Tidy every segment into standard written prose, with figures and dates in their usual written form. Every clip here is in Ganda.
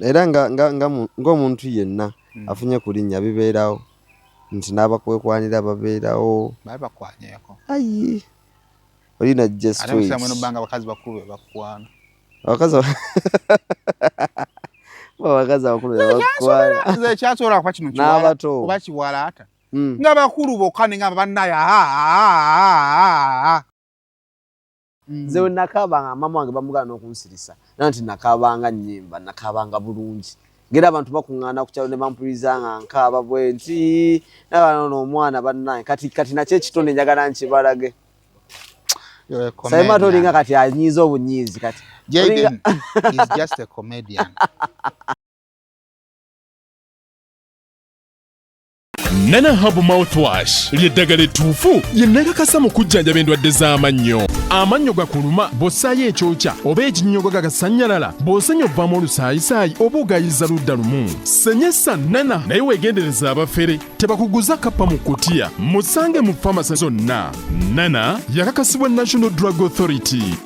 Era ng'omuntu yenna afunye ku linnya bibeerawo nti n'abakwekwanira babeerawo. Baali bakwanyeeko? Ayi, oli najja Ate mu straight. kiseera mweno bbanga abakazi bakulu be bakukwana. Abakazi abakulu be bakukwana. Nze ekyansobola kuba kino N'abato. Oba kiwalaata. Nga bakulu bokka ne ngamba bannaye. Nze we nakaabanga, maama wange bamugaana n'okunsirisa. Era nti nakaabanga nnyimba, nakaabanga bulungi. Ngera abantu bakuŋŋaana ku kyalo ne bampuliriza nga nkaaba bwe nti, naba ono omwana bannange, kati nakyo ekitone njagala nkibalage. You're a Sayima comedian. tolinga kati anyiiza obunyiizi kati. Jayden is just a comedian. Nana Herbal Mouthwash ly'eddagala ettuufu lye nakakasa mu kujjanjaba endwadde z'amannyo. Amannyo gakuluma bw'ossaayo ekyokya oba ekinnyogo gagasannyalala, bw'osenya ovaamu olusaayisaayi oba ogayiza ludda lumu. Senyesa Nana naye weegendereza abafere tebakuguza kappa mu kutiya. Musange mu famasi zonna. Nana yakakasibwa National Drug Authority.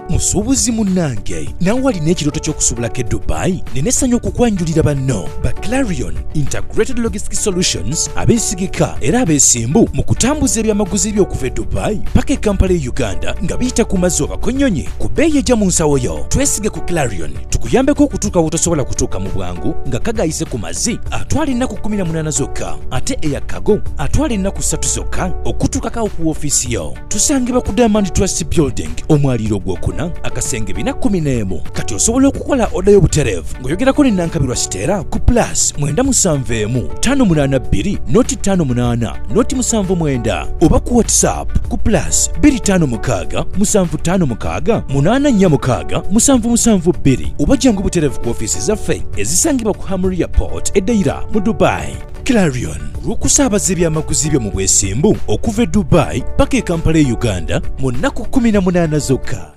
Musuubuzi munnange, naawe alina ekirooto ky'okusuubulako e Dubai, nina essanyu okukwanjulira banno ba Clarion Integrated Logistics Solutions, abeesigika era abeesimbu mu kutambuza ebyamaguzi byo okuva e Dubai paka e Kampala e Uganda nga biyita ku mazzi oba ku nnyonyi ku bbeeyi ejja mu nsawo yo. Twesige ku Clarion tukuyambeko okutuuka w'otosobola kutuuka mu bwangu nga kagayise ku mazzi atwala ennaku 18 zokka, ate eya Cargo atwala ennaku 3 zokka okutuukako ku woofiisi yo. Tusangibwa ku Diamond Trust Building, omwaliiro ogwokuna, akasenge 411. Kati osobola okukola oda y'obutereevu ng'oyogerako ne Nankabirwa Siteera ku plus 971 582 noti 58 noti 79 oba ku WhatsApp ku plus 256 756 846 772 oba jangu butereevu ku ofiisi zaffe ezisangibwa ku Hamriya Port e Deira mu Dubai. Clarion olw'okusaabaza ebyamaguzi byo mu bwesimbu okuva e Dubai paka e Kampala e Uganda mu nnaku 18 zokka.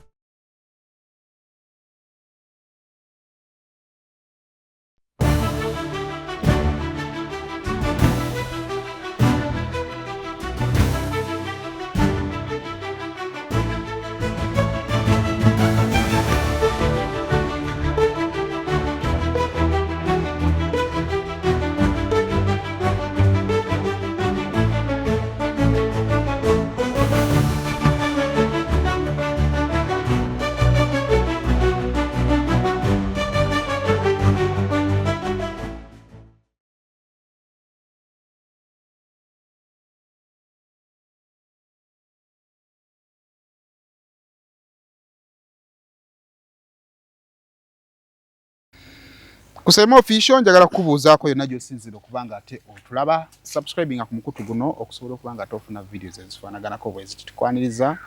Kusema official njagala kukubuuzaako yonna gy'osinziira okuba nga ate otulaba, subscribinga ku mukutu guno okusobola okuba nga ate ofuna videos ezifaanaganako bwe ziti. Tukwaniriza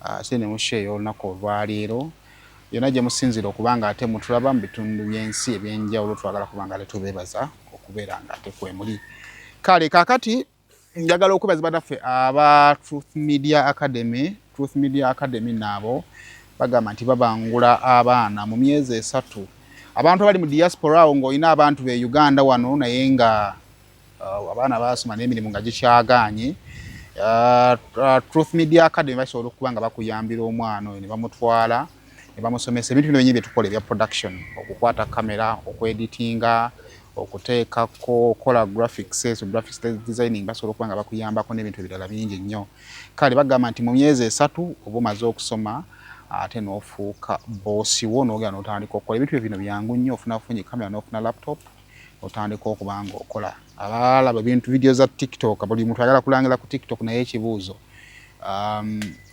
ate ne musheeya olunaku olwaleero yonna gye musinziira okuba nga ate mutulaba mu bitundu by'ensi eby'enjawulo, twagala kuba nga ate tubeebaza okubeera nga ate kwemuli. Kale kaakati njagala okwebaza bannaffe aba Truth Media Academy. Truth Media Academy naabo bagamba nti babangula abaana mu myezi 3. Abantu abali mu diaspora awo ng'olina abantu be Uganda wano naye nga abaana baasoma n'emirimu nga gikyagaanye, Truth Media Academy basobola okuba nga bakuyambira omwana oyo ne bamutwala ne bamusomesa ebintu bino byennyini bye tukola ebya production, okukwata kamera, okweditinga, okuteekako, okukola graphics, ezo graphics designing, basobola okuba nga bakuyambako n'ebintu ebirala bingi nnyo. Kale bagamba nti mu myezi 3 oba omaze okusoma ate n'ofuuka boosi wo n'ogenda n'otandika okukola ebintu byo. Bino byangu nnyo, ofuna bufunyi kamera n'ofuna laptop otandika okuba nga okola. Abalaba ebintu video za TikTok, buli muntu ayagala kulangira ku TikTok, naye ekibuuzo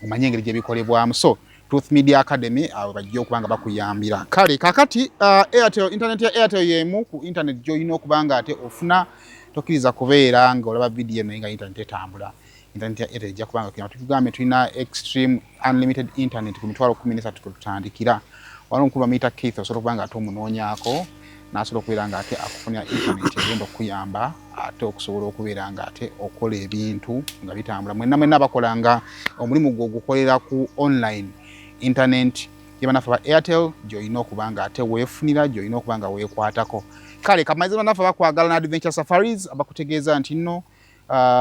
omanye engeri gye bikolebwamu. So Truth Media Academy abo bajja okuba nga bakuyambira. Kale kakati Airtel, internet ya Airtel y'emu ku internet gy'olina okuba nga ate ofuna. Tokkiriza kubeera ng'olaba video naye nga internet etambula. Internet ya Airtel ejja kuba nga kuyamba. Tukugambe tulina extreme unlimited internet ku mitwalo 13 kwe tutandikira. Waliwo omukulu bamuyita Keith, osobola okuba nga ate omunoonyaako n'asobola okubeera nga ate akufunira internet egenda okukuyamba ate okusobola okubeera nga ate okola ebintu nga bitambula. Mwenna mwenna abakola nga omulimu gwo ogukolera ku online, internet ye bannaffe ba Airtel gy'olina okuba nga ate weefunira, gy'olina okuba nga weekwatako. Kale kamaliza bannaffe abakwagala na Adventure Safaris abakutegeeza nti nno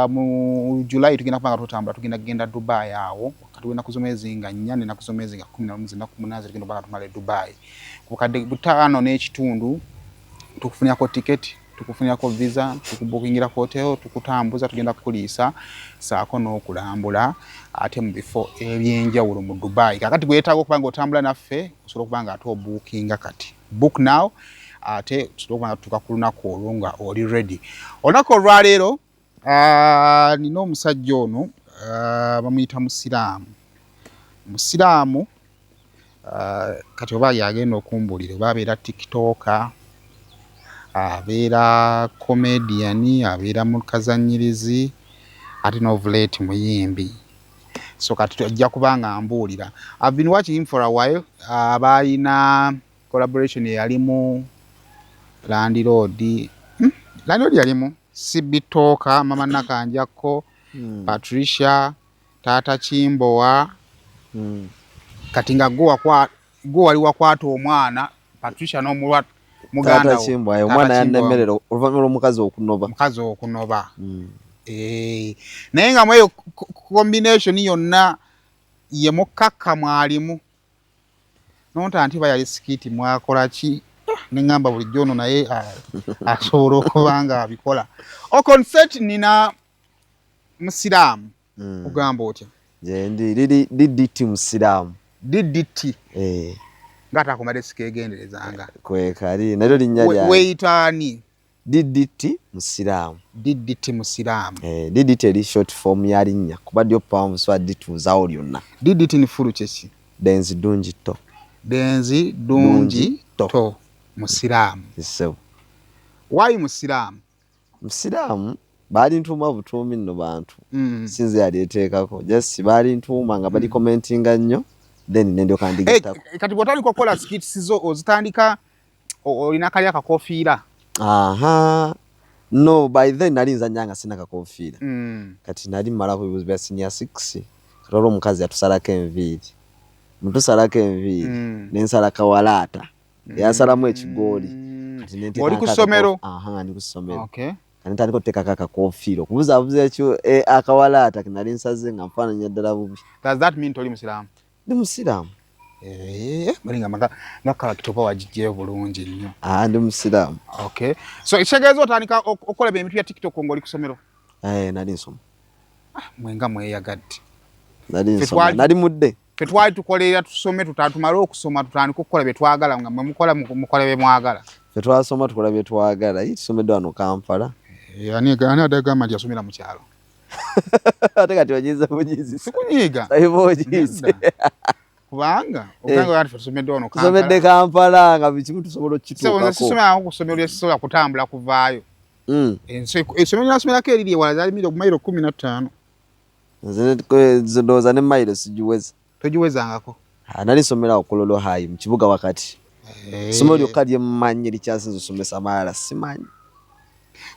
mu July tugenda kuba nga tutambula, tugenda kugenda Dubai awo wakati Wakati w'ennaku z'omwezi nga 4 n'ennaku z'omwezi nga 11 z'ennaku 8 tugenda okuba nga tumala e Dubai. Ku bukadde 5.5 tukufunirako tiketi, tukufunirako visa, tukubookingirako hotel, tukutambuza, tugenda kukuliisa saako n'okulambula ate mu bifo ebyenjawulo mu Dubai. Kakati gwe yeetaaga okuba nga otambula naffe, osobola okuba nga ate obookinga kati. Book now ate tusobola okuba nga tutuuka ku lunaku olwo nga oli ready. Olunaku olwaleero nina omusajja ono, bamuyita Musiraamu. Musiraamu kati oba yagenda okumbuulira oba abeera TikToker, abeera comedian, abeera mukazannyirizi ate n'of late muyimbi. So kati ajja kuba nga ambuulira. I've been watching him for a while. Baalina collaboration eyalimu Landlord, Landlord yalimu CB Talker, Mama Nakanjakko, Patricia, Taata Kimbowa. Kati nga gwe wali wakwata omwana Patricia n'omuwa muganda wo. Kimbowa omwana yannemerera oluvannyuma lw'omukazi okunoba. Mukazi okunoba. Naye nga mweyo combination yonna ye mukkakka mwalimu. Nonta nti ba yali skit mwakola ki? Ne ŋŋamba bulijjo ono naye asobola okuba nga abikola. On set nina Musiraamu. Ogamba otya? Gyendi liri DDT Musiraamu. DDT. Eh. Ng'ate akomadde sikeegenderezanga. Kwekali nalyo linnya lyange. Weeyita ani? DDT Musiraamu. DDT Musiraamu. Eh, DDT eri short form ya linnya kuba ddyo ppanvu so addituuzaawo lyonna. DDT ni full kyeki? Denzi Dungi To. Denzi Dungi To. Musiraamu. Ssebo. Why Musiraamu? Musiraamu baalintuuma butuumi nno bantu. Sinze yalyeteekako. Just baalintuuma nga bali commentinga nnyo then ne ndyoka ndigattako. Kati bw'otandika okukola skits zo ozitandika olina kali akakofiira? Aha. No, by then nali nzannya nga sina kakofiira. Kati nali mmalako ebibuuzo bya senior 6. Kati waliwo omukazi yatusalako enviiri. Mutusalako enviiri ne nsala kawalaata. Yansalamu ekigooli. Kati ne Oli ku ssomero? Aha, ndi ku ssomero. Okay. Kati ntandika okuteekako akakofiira okubuzaabuza ekyo akawalaata ke nali nsaze nga nfaananya ddala bubi. Does that mean toli Musiraamu? Ndi Musiraamu. Eh, balinga nga character oba wagiggyeyo bulungi nnyo. Ah, ndi Musiraamu. Okay. So ekitegeeza otandika okukola ebintu bya TikTok ng'oli ku ssomero? Eh, nali nsoma. Ah, mwe nga mweyagadde. Nali nsoma. Nali mudde. Ffe twali tukolerera tusome, tumale okusoma tutandike okukola bye twagala, nga mwe mukola mukola bye mwagala. Ffe twasoma tukola bye twagala. Ye tusomedde wano Kampala. Eh, ani adagamba nti yasomera mu kyalo? Ate kati onyiiza bunyiizi. Sikunyiiga. Sayiba onyiize. Kubanga okanga kati tusomedde wano Kampala. Tusomedde Kampala nga buli kimu tusobola okukituukako. Sisomera ku ssomero lye sisobola kutambula kuvaayo. Essomero lyasomerako eriri ewala zaali mayiro 15. Nze ndowooza ne mayiro sigiweza. Togiwezangako? Nali nsomera awo Kololo High mu kibuga wakati. Essomero lyokka lye mmanyi erikyasinze okusomesa amalala simanyi.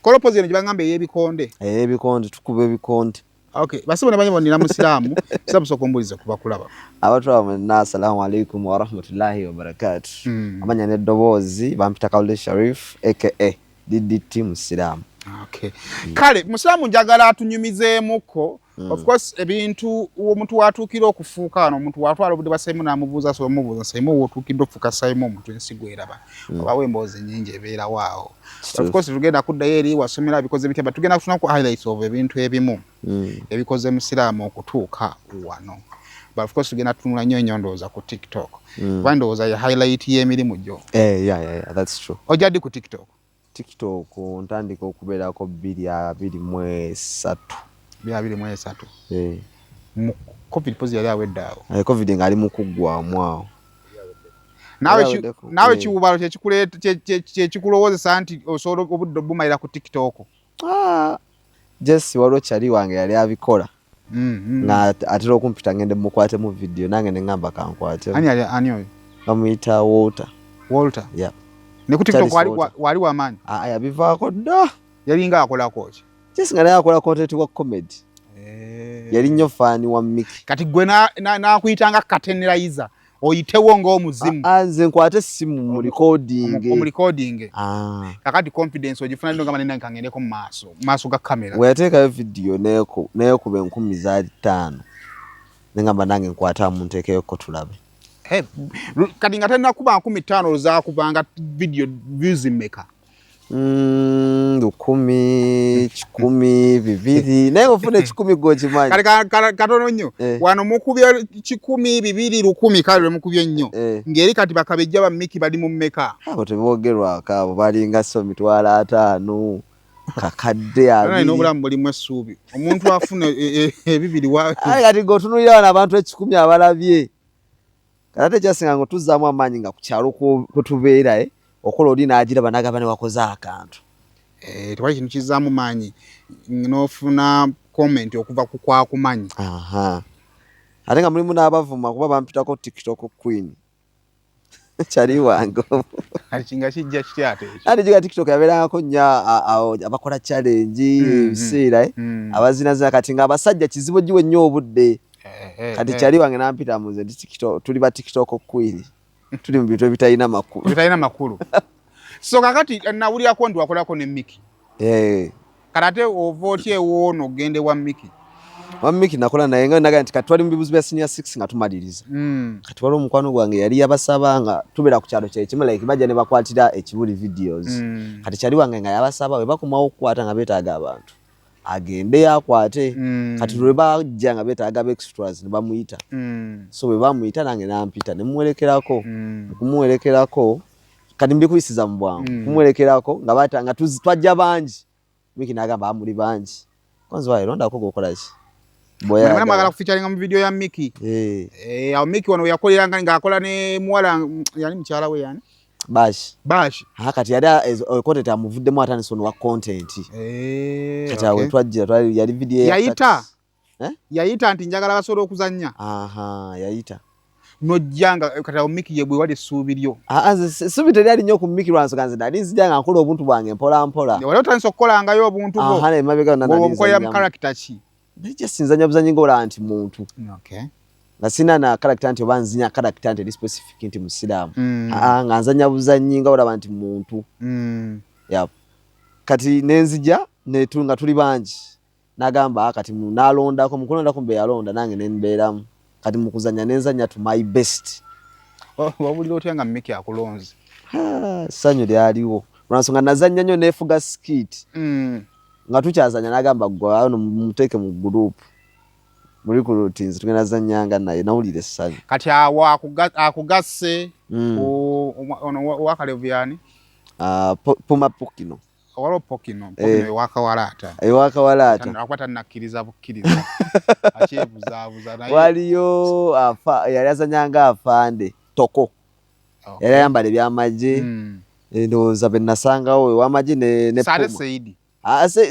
Kolopozi eno gye bagamba ey'ebikonde. Ey'ebikonde, tukuba ebikonde. Okay, basibo ne banyabo nina Musiraamu, saba sooka ombuulize kuba kulaba. Abatulaba mwenna, assalamu alaikum warahmatullahi wabarakatuh. Amanya n'eddoboozi bampita Kalule Sharif aka DDT Musiraamu. Okay. Kale Musiraamu njagala atunyumizeemuko. Of course ebintu omuntu watuukira okufuuka wano, omuntu watwala obudde bwa Saimu n'amubuuza, asobola omubuuza Saimu w'otuukidde okufuuka Saimu omuntu ensi gweraba. Obawo emboozi nnyingi ebeerawo awo. Of course tugenda kuddayo eri wasomera bikoze bitya, but tugenda kufuna ku highlights of ebintu ebimu ebikoze Musiraamu okutuuka wano. But of course tugenda tutunula nnyo nnyo ndowooza ku TikTok. Kuba ndowooza ye highlight y'emirimu gyo. Eh, yeah, that's true. Ojja ddi ku TikTok? TikTok ntandika okubeerako 2023. 2023. Eh. Mu COVID pozi yali awedde awo. Eh, COVID ng'ali mu kuggwamu awo. Naawe kiwubaalo kyekikulowoozesa nti osobola obudde obumalira ku TikTok? Ah, Jesse waliwo kyali wange yali abikola. Nga atera okumpita ngende mukwatemu video nange ne ŋŋamba kankwatemu. Ani ani oyo? Bamuyita Walter. Walter? Yeah. Ne ku TikTok wali wamaanyi? Ah, yabivaako dda. Yalinga akolako ki? Jesse nga naye akola content wa comedy. Yali nnyo fan wa Mickey. Kati gwe n'akuyitanga katenerayiza oyitewo ng'omuzimu. Nze nkwate essimu mu recording. Omu recording. Kakati confidence ogifuna nno gamba nina nkangendeko mu maaso ga kamera. We yateekayo video neekuba 5,000. Nengamba nange nkwatamu nteekeyoko tulabe. Hey, kati nga tenakuba 50,000 zakubanga video views mmeka? 1,000, 100, 200, naye ofuna 100 gwokimanyi. Kale katono nnyo. Wano mukubye 100, 200, 1000, kale lwe mukubye nnyo. Ngeri kati bakabejja ba Miki bali mu mmeka? Abo tebogerwako, abo balinga so 50,000, kakadde abiri. N'obulamu bulimu essuubi. Omuntu afuna ebibiri wa Aye kati ng'otunuulira wano abantu 100 abalabye. Kati ate ekyasinga nga tuzzaamu amaanyi nga ku kyalo kwe tubeera, okola oli n'agiraba n'agamba ne wakoze akantu. Tewali kintu kizzaamu maanyi n'ofuna comment okuva ku kwakumanyi. Aha. Ate nga mulimu n'abavuma kuba bampitako TikTok queen. Kyali wange. Kati nga kijja kitya ate ekyo? Ate jiga TikTok yabeerangako nnyo abakola challenge ebiseera, abazinazina, kati nga abasajja kizibu giwe nnyo obudde. Kati kyali wange n'ampita muze nti TikTok, tuli ba TikTok queen. Tuli mu bintu ebitalina makulu. Ebitalina makulu. So kakati nawulirako nti wakolako ne Miki. Kati ate ova otya ewoono ogende wa Miki? Wa Miki nakola naye nga naga nti kati twali mu bibuuzo bya senior 6 nga tumaliriza. Kati waliwo omukwano gwange yali yabasaba nga tubeera ku kyalo kye kimu, like bajja ne bakwatira ekibuli videos. Kati kyali wange nga yabasaba bwe bakomawo okukwata nga beetaaga abantu agende akwate. Kati lwe bajja nga beetaaga ba extras ne bamuyita. So bwe bamuyita nange nampita ne muwerekerako. Okumuwerekerako kati mbikuyisiza mu bwangu. Kumuwerekerako nga bata nga twajja bangi. Miki n'agamba muli bangi. Kwanza wayirondako gwokola ki? Bwe mwagala kufeaturinga mu video ya Miki. Awo Miki wano yakoleranga ng'akola ne muwala yali mukyala we yani? Bash. Bash. Ha kati yali content amuvuddemu atandise ono wa content. Kati awo twajjira yali video ya yayita. Yayita nti njagala basobola okuzannya. Aha, yayita. Nojja nga kati awo Miki ye bwe wali essuubi lyo. Essuubi teryali nnyo ku Miki lwa nsonga nze nali nzija nga nkola obuntu bwange mpola mpola. Wali otandise okukolangayo obuntu bwo. Aha, emabega nali nzannya. Obukolera mu character ki? Naye sinzanya buzanyi ng'olaba nti muntu. Nga sina na character nti oba nzinya character nti eri specific nti musiraamu. Nga nzanya buzanyi nga olaba nti muntu. Yep. Kati nenzija nga tuli bangi. Nagamba kati nalondako, mu kulondako mbe yalonda nange ne mbeeramu. Kati mu kuzannya nenzannya to my best. Wawulira otya nga Miki akulonze? Ssanyu lyaliwo. Lwa nsonga nazannya nnyo neefuga skit. Nga tukyazannya n'agamba ggwe ono mumuteeke mu group. Mu recruitings tugenda zannyanga naye, nawulira essanyu. Kati awo akugasse ono owakalevu yani? Puma Pokino. Waliwo Pokino, Pokino ewakawalaata. Ewakawalaata. Akuba tannakkiriza bukkiriza. Akyebuzaabuza naye. Waliyo yali azannyanga afande Toko. Yali ayambala ebyamagye. Ndowooza be nasangawo ew'amagye ne Sale Puma. Saidi.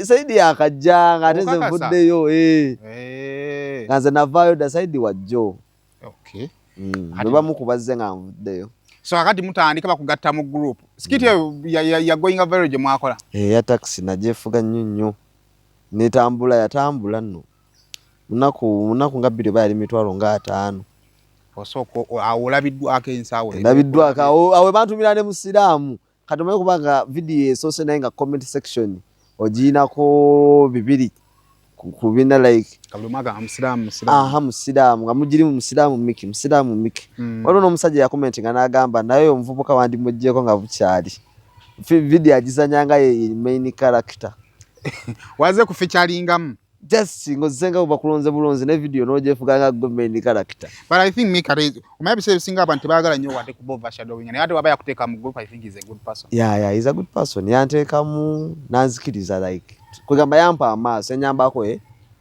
Saidi yakajja nga ate nze Okakasa? nvuddeyo, Nga nze navaayo dda, Saidi wajjo. Bwe bamukuba nga nvuddeyo. So kakati mutandika bakugatta mu group. Skit eyo ya going viral gye mwakola? Ya taxi nagyefuga nnyo nnyo. Netambula, yatambula nno. Munaku nga 2 oba yali 50,000. Osooka awo olabiddwako ensawo. Ndabiddwako awo bantumira ne musiraamu. Kati omanyi kubanga video esoose naye nga comment section ogirinako 2 ku bina like. Kabuli omu agamba musiraamu, musiraamu. Aha, musiraamu nga mugirimu musiraamu Miki, musiraamu Miki. Waliwo n'omusajja yakomentinga n'agamba naye omuvubuka wandimuggyeko nga bukyali. Video agizannya nga ye main character. Waze kufeaturingamu? Just ng'ozze nga bakulonze bulonzi ne video n'ogyefuga nga gwe main character. But I think Miki ate omanyi ebiseera ebisinga abantu tebaagala nnyo wadde kuba overshadowing, naye ate waba yakuteeka mu group, I think he's a good person. Yeah, he's a good person. Yanteekamu n'anzikiriza like kwegamba yampa amaaso, yanyambako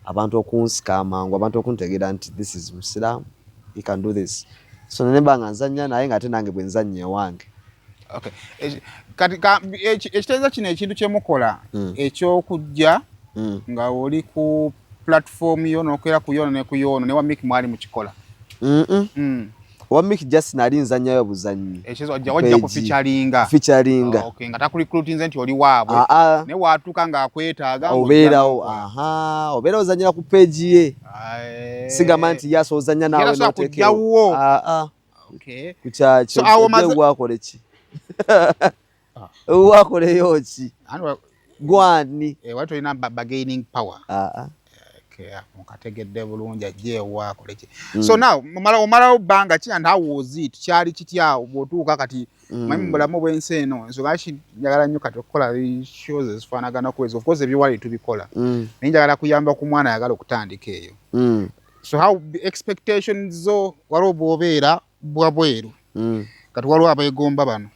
abantu okunsika amangu, abantu okuntegeera nti this is Musiraamu, he can do this. So ne mba nga nzannya naye ng'ate nange bwe nzannya ewange. Okay. Kati ekitegeeza kino ekintu kye mukola eky'okujja nga oli ku platform yo n'okeera ku yono ne ku yono, ne wa Miki mwali mukikola. Wa Miki just nali nzannyayo buzannyi. Ekizo wajja ku Page. featuringa. Featuringa. Okay, nga takurecruitinze nti oli waabwe. Naye watuuka ng'akwetaaga ng'ojja Obeerawo, n'okola. aha, obeera ozannyira ku page ye. Sigamba nti yaso ozannya naawe Yera sobola n'oteekewo. kujjawo. Ku kyakyo, So, awo ojja maze wakole ki? Wakoleyo ki? Gwani? Wali tolina bargaining power. Okay, mukategedde bulungi, ajje ewa akole ki. So now omalawo bbanga ki and how was it? Kyali kitya bw'otuuka kati? Manyi mu bulamu bw'ensi eno, ensonga lwaki njagala nnyo kati okukola shows ezifaanagana ezo, of course ebyewali tubikola, naye njagala kuyamba ku mwana ayagala okutandika eyo. So how expectations zo, waliwo bw'obeera bwa bweru, kati waliwo abeegomba bano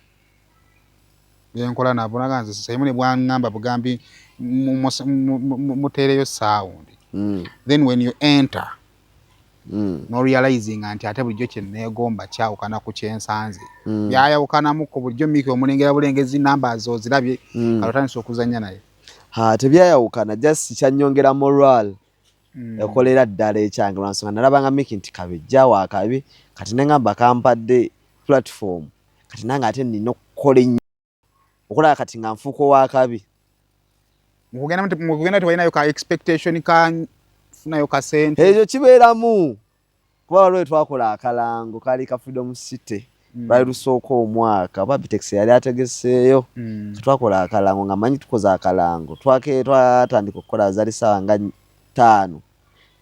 benkola nabo, naga nze Saimo ne bwaŋŋamba bugambi muteereyo sound, then when you enter, no realizing nti ate bulijjo kye neegomba kyawukana ku kyensanze. Byayawukanamuko bulijjo Miki omulengera bulengezi, numbers ozirabye, kati otandise okuzannya naye. Ha, tebyayawukana, just kyanyongera moral ekolera ddala ekyange, lwansonga nalabanga Miki nti kabejjawo akabi, kati neŋŋamba kampadde platform, kati nange ate nina okukola ennyo okulaba kati nga nfuuka owakabi. Mukugenda tewalinayo ka expectation ka funayo kasente? Ekyo kibeeramu, kuba waliwo twakola akalango kali ka Freedom City, lwali lusooka omwaka oba Bitex yali ategeseeyo. Twakola akalango nga manyi tukoze akalango, twatandika okukola zali saawa nga 5,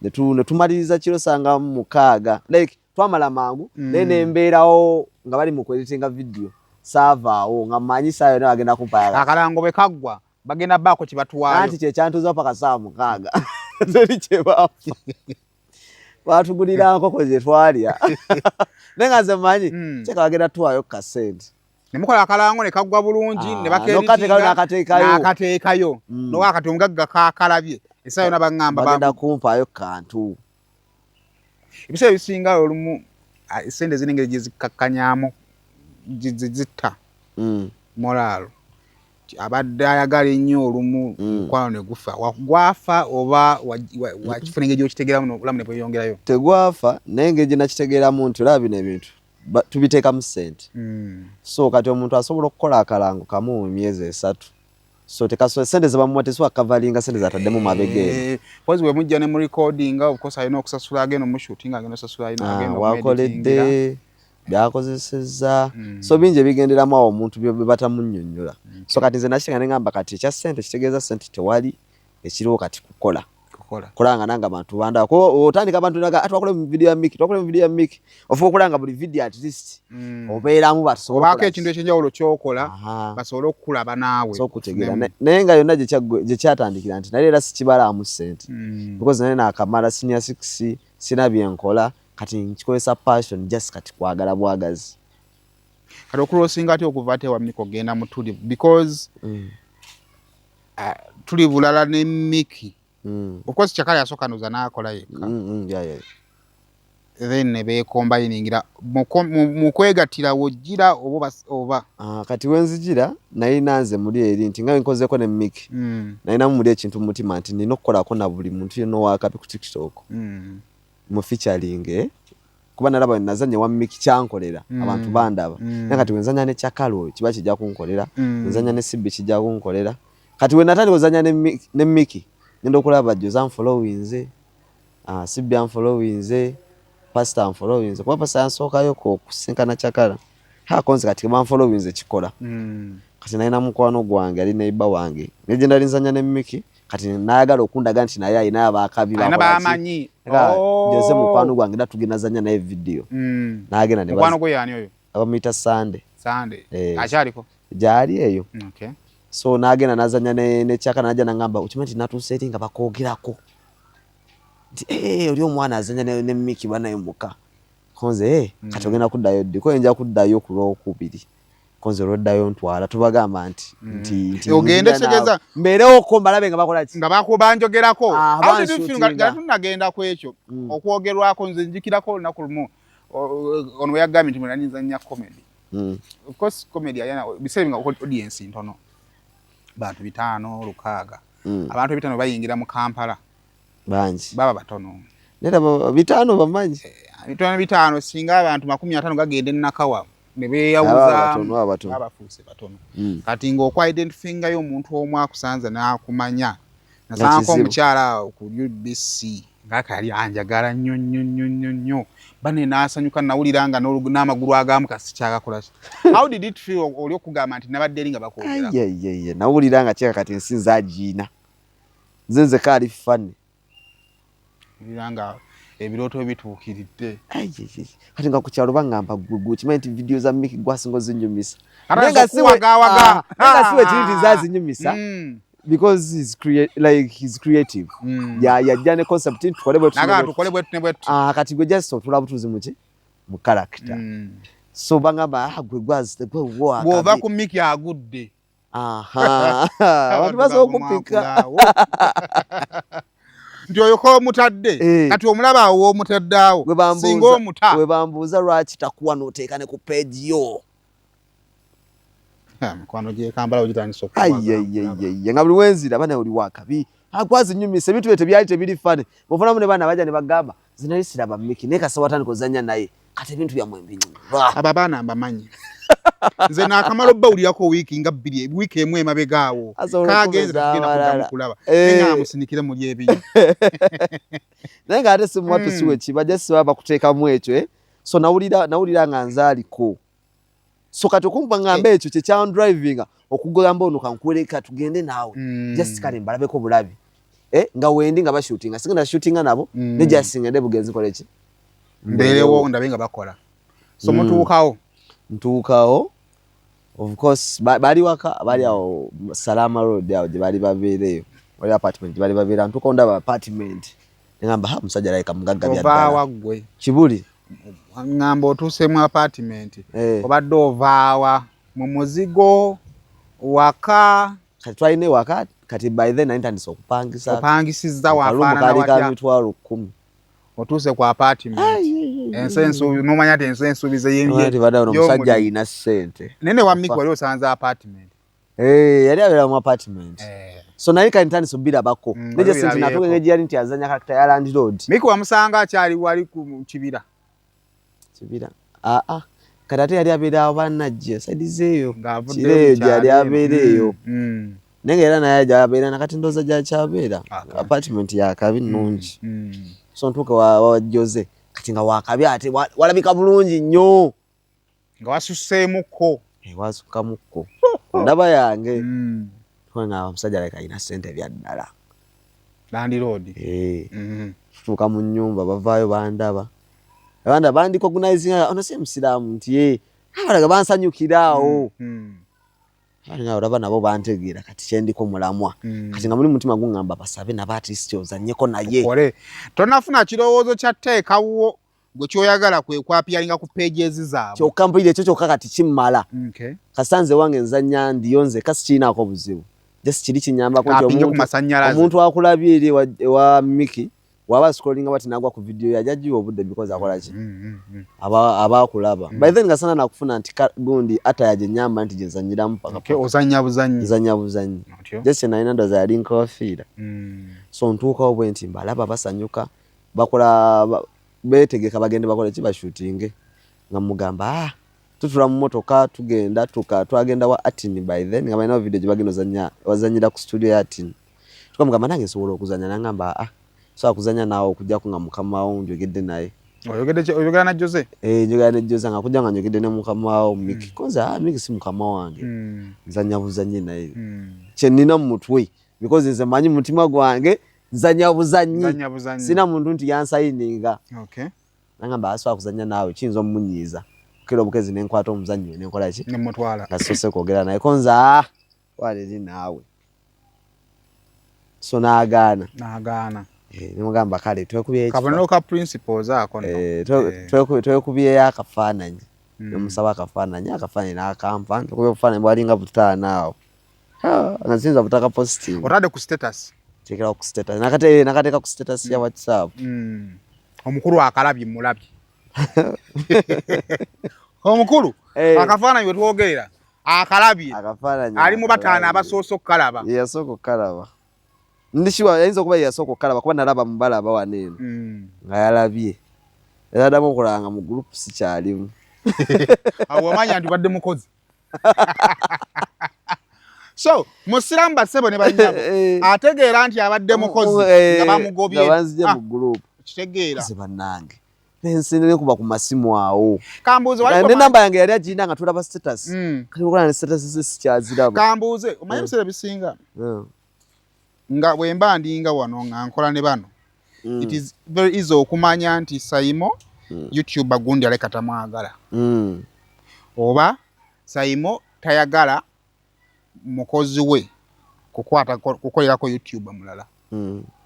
ne tumaliriza kiro sanga 6, like twamala mangu. Naye nembeerawo nga bali mu kweditinga video, saavaawo nga manyi saa yonna bagenda kumpa. Akalango bwe kaggwa bagenda baako kyebatwayo? Anti kyekyantuuza paka saawa 6, teri kyebampa, batugulira nkoko ze twalya, naye nga nze manyi kyeka bagenda tuwaayo kasente. Ne mukola akalango ne kaggwa bulungi, ne Ah, n'okateekayo, n'akateekayo. N'akateekayo. Nowa kati omugagga kakalabye, essaawa yonna baŋŋamba bagenda kumpaayo kantu. Ebiseera ebisinga olumu esente zirina engeri gye zikkakkanyaamu, zitta morale abadde ayagala ennyo olumu. Mukwano ne gufa. Gwafa oba wakifuna engeri gy'okitegeeramu obulamu ne bweyongerayo? Tegwafa, naye engeri gye nakitegeeramu nti olaba bino ebintu tubiteekamu ssente. So kati omuntu asobola okukola akalango kamu mu myezi 3, so tekaso sente zebamuwa tesobola kukavalinga sente zataddemu mabega eno. Eh, pozi bwe mujja ne mu recording, of course alina okusasula, agenda omushooting, agenda osasula, alina agenda wakoledde byakozesezza. So bingi ebigenderamu awo omuntu bye batamunnyonnyola. So kati nze nakitenga ne ngamba kati ekya ssente kitegeeza ssente tewali, ekiriwo kati kukola. Kukola. Kulanga nange abantu bandaba, kuba otandika abantu naga twakole mu video ya Miki, twakole mu video ya Miki, ofuba okulanga buli video at least obeeramu batusobola obaako ekintu ekyenjawulo kyokola basobole okukulaba naawe. So okutegeera. Naye nga yonna gye kyatandikira nti naye era sikibalaamu ssente, because naye naakamala senior six, sina byenkola, kati nkikozesa passion, just kati kwagala bwagazi. Kati okulosinga ate okuva ate ewa Miki ogenda mu Tuli, because tuli bulala ne Miki. Of course Chakala yasooka noza n'akola yekka, then ne beekombayiningira mu kwegattira wojjira oba oba Ah, kati wenzijira nalina nze muli eri nti nga nkozeko ne Miki, nalinamu muli ekintu mu mutima nti nina okukolako na buli muntu yenna owakabi ku TikTok, mu featuring, eh? Kuba nalaba nazanya wa Miki kyankolera, abantu bandaba. Naye kati wenzanya ne Chakala oyo kiba kijja kunkolera, wenzanya ne Sibbi kijja kunkolera. Kati we natandika ozanya ne Miki, ngenda okulaba Joza nfollowinze, Sibbi anfollowinze, Pastor anfollowinze, kuba Pastor yansookayo okusinkana Chakala hakonze. Kati banfollowinze kikola. Kati nalina mukwano gwange ali neighbor wange, naye nali nzanya ne Miki, kati nayagala okundaga nti naye alina abakabi. Alina bamanyi. Jose mukwano gwange, era tugenda zanya naye video. Nagenda ne Mukwano gwe yani oyo? Abamuyita Sande. Sande? Eh. Akyaliko? Gyali eyo. So nagenda nazanya ne Chaka, najja nangamba, okimanyi nti natuuse eri nga bakwogerako nti, "Eh, oli omwana azanya ne Miki banaye muka konze." Eh, kati ogenda kuddayo ddi? Ko nja kuddayo ku Lwokubiri. Konze olwoddayo ntwala tubagamba nti Ogende nzija kitegeeza- naawe. Mbeerewoko mbalabe nga bakola ki. Nga banjogerako. Ah, How did you feel banshootinga. nga tunagenda ku ekyo okwogerwako? Nze njikirako olunaku lumu ono we yagambye nti mwenani nzanya comedy. Of course comedy ayana biseera nga audience ntono, bantu 500, 600. Abantu 500 bayingira mu Kampala. Bangi. Baba batono. Nera 500 bamanyi. 500 500, singa abantu 50 gagenda enakawa ne Aba beeyawuza. batono, aba batono. Babafuuse batono. Kati ng'oku-identifyingayo omuntu omu akusanze n'akumanya, nasangako Kizibu. omukyala awo ku UBC ngaaka yali anjagala nnyo nnyo nnyo nnyo nnyo bane, n'asanyuka, nawulira nga n'amagulu agamu kasi kyagakola ki. How did it feel oli okugamba nti nabadde eri nga bakwogera? Ayayaya, nawulira nga kyeka kati ensi nze agiina, nze nzeka ali funny. Owulira nga ebirooto bituukiridde. Kati nga ku kyalo baŋŋamba gwe gwe okimanyi nti vidiyo za Micky gwasinga ozinyumisa. Naye nga si ah, we kiri nti zazinyumisa mm. because he's create like he's creative. Mm. Ya yajja ne concept nti tukole bwe tukole bwe bwe Ah, kati gwe just otula butuzi muki mu character. So baŋŋamba ah gwe gwazi gwe wo. Bw'ova ku Micky agudde. Abantu basobola okupika nti oyo komutadde eh. Kati omulaba awo womutadde awo singa omuta webambuuza lwaki takuwa noteeka ne ku page yo mikwano gyekambala ogitandisa okuayeyeyeye nga buli wenzira bana oli wakabi akwazinyumisa ebintu bye tebyali tebiri fane bofunamu ne baana bajja ne bagamba zinali siraba Micky naye kasita watandika ozanya naye kati ebintu byammwe mbinyumirwa. Abo abaana mbamanyi nze nakamala obbawulirako wiiki nga bbiri wiiki emu emabega awo kagenze tugenda kuddamu kulaba eh. naye nga musinikire muli ebinyo naye nga ate simuwatu hmm. siwe kiba just baba bakuteekamu ekyo eh? So nawulira nawulira nga nzaaliko so kati okumpa ngamba eh. Ekyo kyekyandrivinga okugamba ono kankuwereka tugende naawe mm. Just kale mbalabeko bulabi eh, nga wendi nga bashutinga sigenda shootinga nabo mm. Ne just ngende bugenzi koleki mbeerewo ndabe nga bakola so mutuukawo ntuukawo of course bali waka bali awo Salama Road awo gye bali babeereyo wali apartment gye bali babeera ntuukawo ndaba apartment ngamba ha musajja alabika mugagga bya ddala ovaawa ggwe Kibuli ngamba otuuse mu apartment eh. Obadde ovaawa mu muzigo waka kati twalina ewaka kati by then nali ntandise okupangisa opangisizza wafaanana watya ka 10,000 otuuse ku apartment ensi ensuubi n'omanya nti ensi ensuubize omusajja alina ssente naye ne wa Micky wali osanze apartment eh, yali abeera mu apartment eh. So naye kati ntandise obirabako neje sente natuuka engeri gyeyali nti azanya character ya landlord. Micky wamusanga akyali wali ku kibira kibira aa ah, ah. Kati ate yali abeera awo banajje side zeeyo kireeyo gyali abeera eyo mm. Naye nga era naye gyabeera nakati ndowooza gyakyabeera apartment yakabi nnungi so ntuuka wa Jose kati nga wakabi ate walabika bulungi nnyo nga wasusseemukko eh, wasukkamukko ndaba yange mm. Nga omusajja alabika alina ssente byaddala landiroodi eh. Tutuuka mu nnyumba bavaayo bandaba abanda bandicognizinga ono si musiraamu nti ye abalaga bansanyukira awo mm. Mm. Olaba nabo bantegeera kati kyendiko mulamwa mm. Kati nga muli mutima guŋŋamba basabe nabo at least ozannyeko naye tonafuna kirowoozo kya teekawo gwe kyoyagala kwe kwapyalinga ku pages zaabwe kyokka mpulira ekyo kyokka kati kimmala okay. Kasanze wange nzannya ndiyo nze kasi kirinaako obuzibu just kiri kinyambako nti omuntu akulabye eri ewa Micky waba scrolling bati nagwa ku video ya jaji obudde because akola ki mm. Aba akulaba by then nga sana nakufuna nti gundi ata yaje nyamba nti jenzanyiramu paka okay, ozanya buzanyi nzanya buzanyi just nalina ndoza yali nkofiira so ntuukawo bwe nti mbalaba basanyuka bakola betegeka bagende bakole ki bashutinge nga mugamba ah tutula mu motoka tugenda tuka twagenda wa Atin by then nga balina video gye bagenda ozanya wazanyira ku studio ya Atin tukamugamba nange nsobola okuzanya nangamba ah sobola kuzanya naawe okujjako nga mukama wo njogedde naye oyogera na Jose eh njogera ne Jose nga kujja nga njogedde ne mukama wo Micky konza ah Micky si mukama wange nzanya buzanye naye kye nnina mu mutwe because nze manyi mutima gwange nzanya buzanyi sina muntu nti yansayininga okay. Nangamba asobola kuzanya naawe kiyinza omumunyiiza okera obukezi nenkwata omuzannyi we nenkola ki nemutwala nga sose kwogera naye konza ah waleri naawe so naagaana naagaana eh, nemugamba kale twekubyeyo kabonero ka principles ako no eh, twekubyeyo akafaananyi nemusaba akafaananyi akafaananyi n'akampa twekubye obufaananyi bwalinga butaano awo nga siyinza butaka posting otadde ku status tekera ku status nakate nakateeka ku status ya WhatsApp Omukulu akalabye mulabye omukulu eh. Akafaananyi wetwogerera akalabye ali mu bataano abasoose okukalaba yeyasooka okukalaba ndi sure ayinza okuba yeyasooka okukalaba kuba nalaba mubalaba wano eno nga yalabye era adamu okulaba nga mu group sikyalimu awo wamanya nti badde mukozi so musiraamu bassebo ne bannyabo eh. Ategeera nti abadde mukozi eh, nga bamugobye nga banzije mu ah, group kitegeera bannange ensi nekuba ku masimu awo kambuuze ne namba yange yali agirina nga tulaba status kati okola ne status ze sikyaziraba kambuuze omanyi ebiseera ebisinga nga bwe mba ndinga wano nga nkola ne bano It is very easy okumanya nti Saimo YouTuber gundi aleka tamwagala. Oba Saimo tayagala mukozi we kukwata kukolerako YouTuber mulala.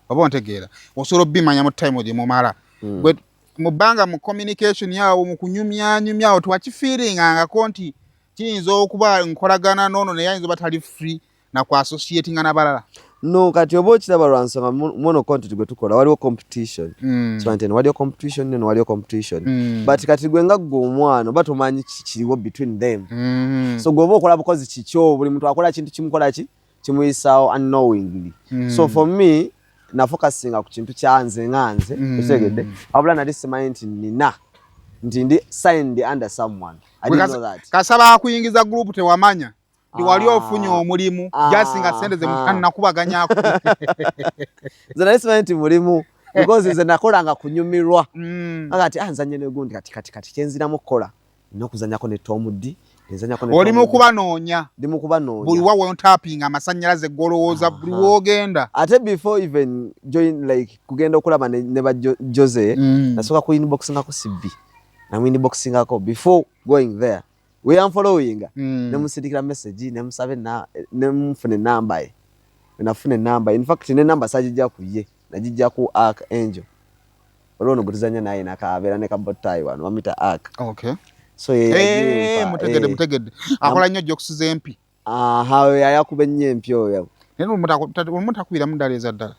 Oba ontegeera, osobola obimanya mu time gye mumala. Gwe mu bbanga mu communication yawo, mu kunyumyanyumya awo, tewakifeelingangako nti kiyinza okuba nkolagana n'ono naye ayinza oba tali free naku associatinga n'abalala? No, kati oba okiraba lwa nsonga muno content gwe tukola waliwo competition. So nti eno waliwo competition, eno waliwo competition. But kati gwe nga gwe omwana oba tomanyi kiriwo between them. So gwe oba okola bukozi kikyo, buli muntu akola kintu kimukola ki kimuyisaawo unknowingly. So for me nafocusinga ku kintu kyanze nga nze. Okitegedde? Wabula nali simanyi nti nina nti ndi signed under someone. I didn't know that. Kasaba akuyingiza group, tewamanya nti wali ofunye omulimu, just nga sente ze mukannakubaganyako. Nze nali simanyi nti mulimu because nze nakolanga kunyumirwa. Aga ati, ah, nzanye negundi, kati kyenziramu okukola nina okuzanyako ne Tom D, nzanyako ne Oli Tom mu D. kubanoonya. Ndi mu kubanoonya. Buli wa wontappinga amasannyalaze golowooza buli woogenda. Ate before even join, like kugenda okulaba ne ba Jose, nasooka ku inboxingako CB, namu inboxingako before going there, we am following. Nemusindikira message, nemusaba nemufuna enamba ye. Nafuna enamba, in fact ne namba sagijja ku ye, nagijja ku Ark Angel, olwo ono gwe tuzanya naye nakabeera ne kabotayi wano bamuyita Ark. So ye yagimpa, Mutegedde. Mutegedde, akola nnyo jokes z'empi. Aha, oyo ayakuba ennyo empi oyo. Naye olumu takubiramu ddala eza ddala.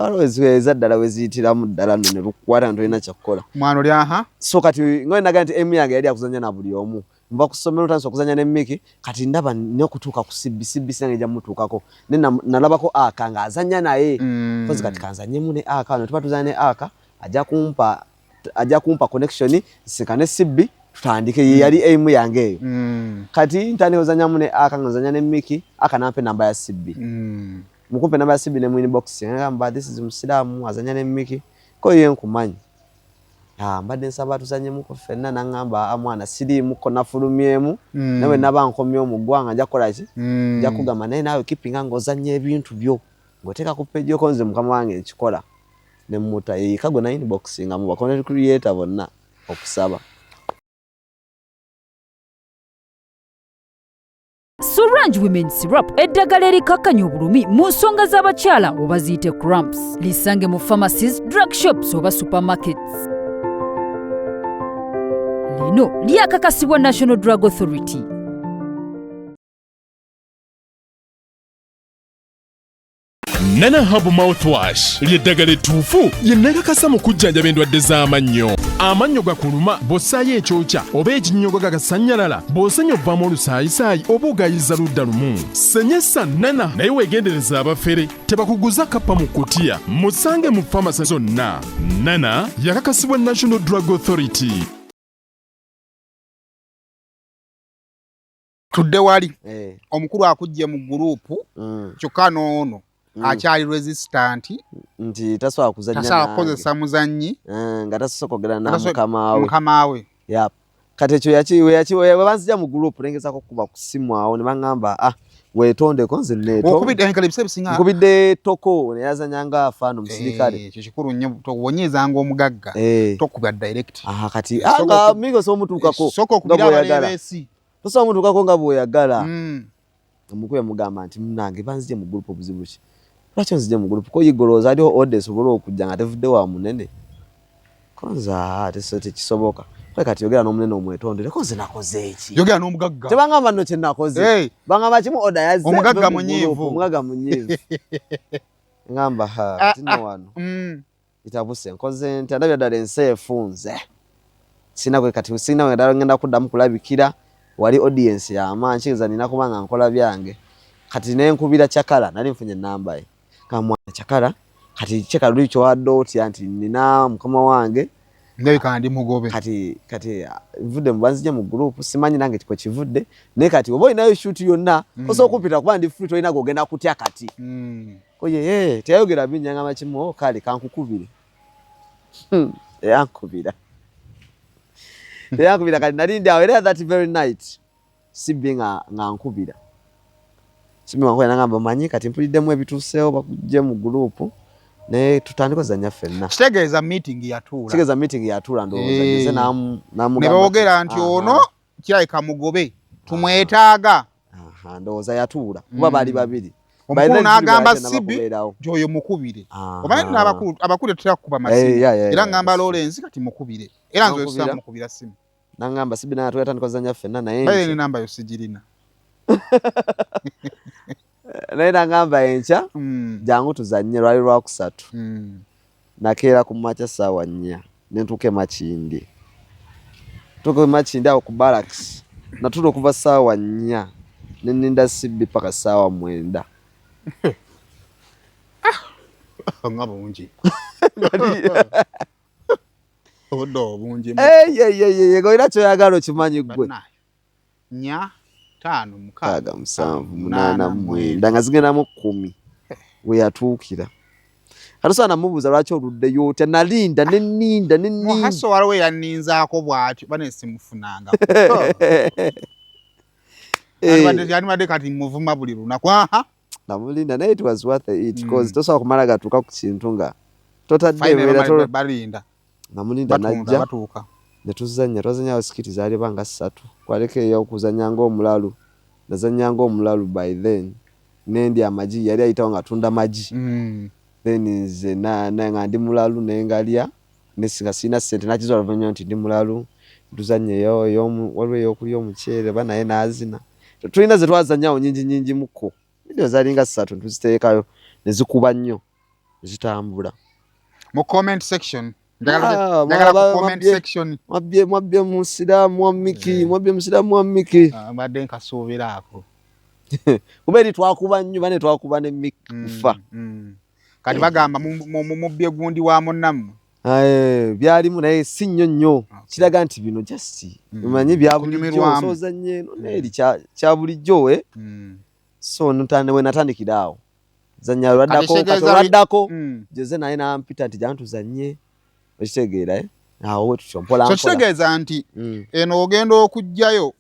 Waliwo eza ddala weziyitiramu ddala nno ne lukukwata nga tolina kyakukola. Mwana oli aha. So kati nga naga nti emu yange yali akuzanya na buli omu, nva ku ssomero tandisa okuzanya ne Miki, kati ndaba n'okutuuka ku CB, CB sinange ejja mutuukako, ne nalabako Aka ng'azanya naye. Kozi kati kanzanyemu ne Aka wano, tuba tuzanya ne Aka, ajja kumpa connection nsikane CB tutandike. Ye yali aim yange eyo. Kati ntandika ozanyamu ne Aka, nga nzanya ne Miki, Aka nampa enamba ya CB. Mukumpe enamba ya CB ne mu inbox ngamba, "This is Musiraamu azanya ne Miki, ko ye nkumanyi. Ah, mbadde nsaba tuzanyemuko ffenna." Naŋŋamba, "Ah, mwana, siriimuko, nafulumyemu. Nawe naba nkomye mu ggwanga nja kukola ki? Nja kugamba, naye naawe keepinga ng'ozannya ebintu byo ng'oteeka ku page yoko, nze mukama wange nkikola." Ne muta yeyika gwe na inbox nga mu ba content creator bonna okusaba. Sorange Women Syrup, eddagala erikakkanya obulumi mu nsonga z'abakyala oba ziyite cramps. Lisange mu pharmacies, drug shops oba supermarkets. Lino lyakakasibwa National Drug Authority. Nana Hab mouthwash lyeddagala ettuufu lye nakakasa mu kujjanjaba endwadde z'amannyo. Amannyo gakuluma bw'ossaayo ekyokya oba ekinnyogo gagasannyalala, bw'osenya ovaamu olusaayisaayi oba ogayiza ludda lumu, senyesa Nana. Naye weegendereza abafere tebakuguza kappa mu kutiya. Musange mu famasi zonna. Nana yakakasibwa National Drug Authority. Tudde wali. Omukulu akujje mu group, kyokka n'ono akyali resistant. Nti tasobola kuzannya tasobola nange. Kukozesa muzannyi. Nga tasobola kwogera na mukama we. Mukama we. Yep. Kati ekyo we banzija mu group, nengezako kuba ku simu awo ne baŋŋamba, "Ah, weetondeko." Nze neeto Okubidde enkala ebiseera ebisinga. Nkubidde toko naye azanya nga afaano omusirikale. Ekyo kikulu nnyo, towonyezanga omugagga. Tokuba direct. Aha, kati Sooka nga mingo osobola omutuukako sooka nga okubira bw'oyagala. abaleebeesi. Tosobola omutuukako nga bw'oyagala. Omukulu yamugamba nti, "Munange, banzije mu group, obuzibu ki? Lwaki onzije mu group? Ko yigolooza aliwo order esobola okujja nga tevudde wa munene? Ko nze aa, tekisoboka. Kale kati yogera n'omunene omwetondere. Ko nze nakoze eki?" Yogera n'omugagga. Tebangamba nno kye nakoze. Bangamba kimu, order yazze, Omugagga ve mu munyiivu. group, omugagga munyiivu. Ngamba, ha, Ah, tino wano itabuse, nkoze ntya? Ndabira ddala ensi efunze, sina gwe kati, sina gwe ddala ngenda kuddamu kulabikira wali audience y'amaanyi. Kitegeeza nina kuba nga nkola byange. Kati nenkubira Kyakala, nali nfunye enamba ye, nga mwana Kyakala, kati kyeka luli kyowadde otya nti nina mukama wange Ndabika ndi mugobe. Kati nvudde mu banzije mu group, simanyi nange kwe kivudde, naye kati oba olinayo shoot yonna osobola okumpita kuba ndi free, tolina gwogenda kutya kati." Oye ye teyayogera bingi, ngamba kimu, "Oh, kale kankukubire." Eyankubira, teyankubira. Kati nali ndi awo era that very night sibbi nga nkubira, sibbi nga nkubira, nangamba, "Omanyi kati mpuliddemu ebituuseewo, bakujje mu group, Naye tutandika ozannya ffenna. Kitegeeza meeting yatuula. Kitegeeza meeting yatuula ndowooza Jose n'amugamba ne boogera nti ono kirabika mugobe tumwetaaga. Ndowooza yatuula kuba baali babiri. Omukulu n'agamba Sibi nti oyo mukubire. Omanyi n'abakulu abakulu tetutera kukuba masimu. Era ngamba Lawrence kati mukubire. Era nze osaba mukubira simu. Nangamba Sibi naye twatandika ozannya ffenna naye. Baye ne namba yo sigirina. Naye nangamba enkya jangu tuzannye, lwali lwakusatu. Nakeera ku makya ssaawa 4 ne ntuuka e Makindye. Ntuuka e Makindye awo ku barracks, natuula okuva ssaawa 4 ne nninda Sibbi paka ssaawa 9. Nga bungi. Obudde obungi. Olina ky'oyagala okimanyi ggwe. 4, 5, 6, 7, 8, 9 nga zigendamu 10 we yatuukira. Kati namubuuza lwaki oluddeyo otya, nalinda ne nninda ne nninda. Muhaso waliwo yanninzaako bw'atyo bane simufunanga. Yandibadde kati muvuma buli lunaku. Namulinda naye it was worth it because tosobola kumala gatuuka ku kintu nga totadde ebeera. Balinda. Namulinda najja ne tuzannya, twazannyawo skit zaali oba nga 3. Kwaliko ey'okuzannya ng'omulalu, nazannya ng'omulalu by then ne ndya amagi, yali ayitawo ng'atunda magi. Then nze nga ndi mulalu ne ngalya nga sirina ssente, nakizuula oluvannyuma nti ndi mulalu. Tuzannya waliwo ey'okulya omuceere oba naye n'azina. Tulina ze twazannyawo nnyingi nnyingi mukko. Video zaalinga 3 tuziteekayo ne zikuba nnyo ne zitambula. Mu comment section. Njagala ku comment section. Mwabbye musiraamu wa Miki, mwabbye musiraamu wa Miki. Mbadde nkasuubira ako. Kuba eri twakuba nnyo, bane twakuba ne Miki kufa. Kati bagamba mubbye gundi wa munnammwe. Byalimu naye si nnyo nnyo. Kiraga nti bino just omanyi bya bulijjo, osozannya eno n'eri kya bulijjo. So we natandikira awo. Zannya olwaddako Jose naye n'ampita nti jangu tuzannye, okitegeera awo we tutyo mpola mpola. So kitegeeza nti eno ogenda okuggyayo.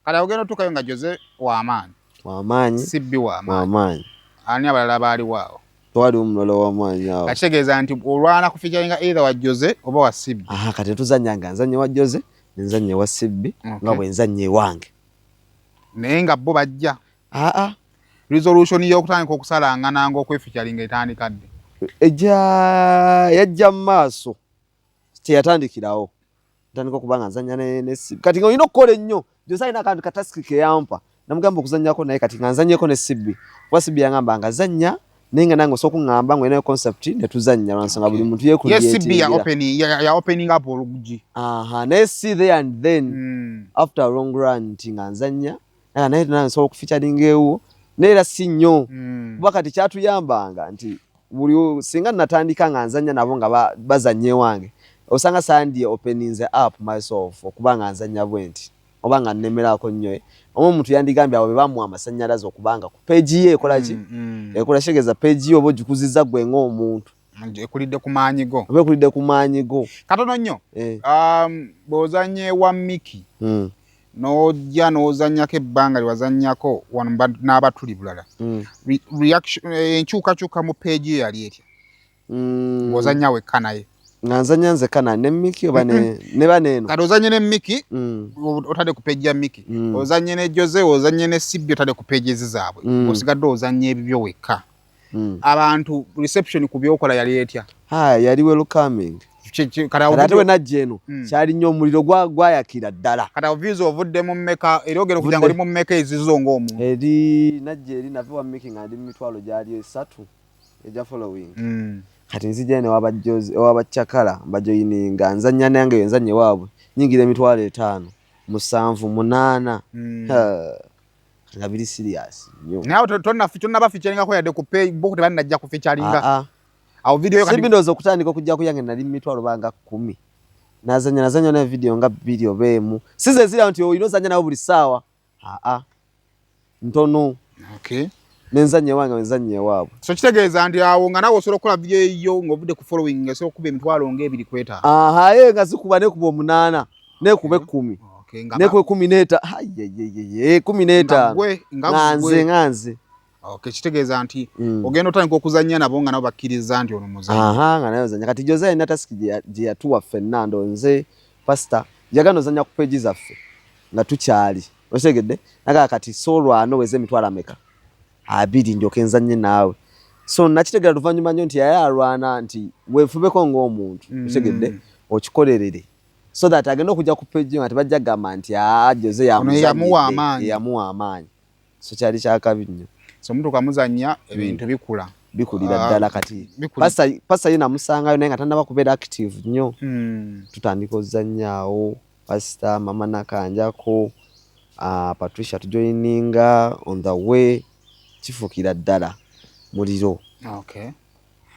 Kale ogenda otuukayo nga Jose w'amaanyi. W'amaanyi. Sibbi w'amaanyi. Ani abalala baaliwo awo? Tewaliwo mulala w'amaanyi awo. Kitegeeza nti olwana ku featuringa either wa Jose oba wa Sibbi. Kati tuzannya nga nzannya wa Jose ne nzannya wa Sibbi nga bwe nzannya ewange. Naye nga bo bajja. Resolution y'okutandika okusalangana ng'okwefeaturinga etandika ddi? Yajja mu maaso teyatandikirawo. Ntandika okuba nga nzannya ne Sibbi. Kati ng'olina okukola ennyo. Jose alina akantu ka task ke yampa. Namugamba okuzannyako naye kati nga nzannyeko ne Sibbi. Kuba Sibbi yangamba nga zannya naye nga nange osobola okuŋŋamba ng'olinayo concept ne tuzannya lwa nsonga buli muntu yeecreatingira. Ye Sibbi ya opening up oluggi. Naye si there and then after a long run nti nga nzannya naye nange nsobola okufeaturinga ewuwo naye era si nnyo. Kuba kati kyatuyambanga nti buli singa natandika nga nzannya nabo nga bazannya ewange osanga sandi openinze up myself okuba nga nzannya bwe nti oba nga nnemerako nnyo. Oba omuntu yandigambye abo be bamuwa amasannyalaze okubanga ku page ye ekola ki? Ekola kitegeeza page ye oba ogikuzizza ggwe ng'omuntu. Ekulidde ku maanyi go. Oba ekulidde ku maanyi go. Katono nnyo. Bw'ozannya ewa Miki n'ojja n'ozannyako ebbanga lye wazannyako wano n'abatuli bulala. Enkyukakyuka mu page yo yali etya? Ng'ozannya wekka naye. Nga nzannya nzekka ne Miki oba ne baneeno. Kati ozannye ne Miki otadde ku page ya Miki. Ozannye ne Jose, ozannye ne Sibbi otadde ku pages zaabwe. Osigadde ozannya ebibyo wekka. Abantu reception ku byokola yali etya? Yali welcoming. Ate we najja eno kyali nnyo omuliro gwayakira ddala. Kati awo views ovudde mu mmeka era ogenda okujja nga oli mu mmeka ezizo ng'omuntu? Eri najja eri nava wa Miki nga ndi mu mitwalo gyali 3 egya following. Kati nzija eno ewa Bacakala mbajoyininga nzannya nange nzannya ewaabwe nyingira emitwalo 5, 7, 8. Nga biri serious nnyo. Naye tonnaba featuringako yadde ku page bo tebannajja ku featuringa. Awo video yo kati Sibbi ndowooza okutandika okujja ku yange nali mu mitwalo banga 10. Nazannya ne video nga 2 oba 1. Si ze ziri awo nti olina ozannya nabo buli ssaawa. Ntono. Nenzannya ewange nenzannya ewaabwe. So kitegeeza nti awo nga naawe osobola okukola video yo ng'ovudde ku following ng'esobola okukuba emitwalo ng'ebiri ku 5. Nga zikuba nekuba 8 nekuba 10. Nekuba 15. 15. Nga nze. Okay, kitegeeza nti ogenda otandika okuzannya nabo nga nabo bakkiriza nti ono muzanyi. Aha, nga naye ozannya. Kati Jose alina task gye yatuwa ffenna, ndo nze pastor yagana ozannya ku page zaffe nga tukyali, okitegedde? Nagaa kati soolwana oweze emitwalo ameka 20 ndyoke nzannye naawe. So nakitegera luvannyuma nnyo nti yali alwana nti weefubeko ng'omuntu, okitegedde, okikolerere so that agenda okujja ku page nga tebajja kugamba nti aa Jose Ono yamuwa amaanyi. Yamuwa amaanyi. So kyali kyakabi nnyo. So mutuuka muzannya, ebintu bikula. Bikulira Ah, ddala kati. Pastor ye namusangayo naye nga tannaba kubeera active nnyo. Tutandika ozannyaawo pastor, mama Nakanjako, Patricia tujoininga on the way, kifuukira ddala muliro.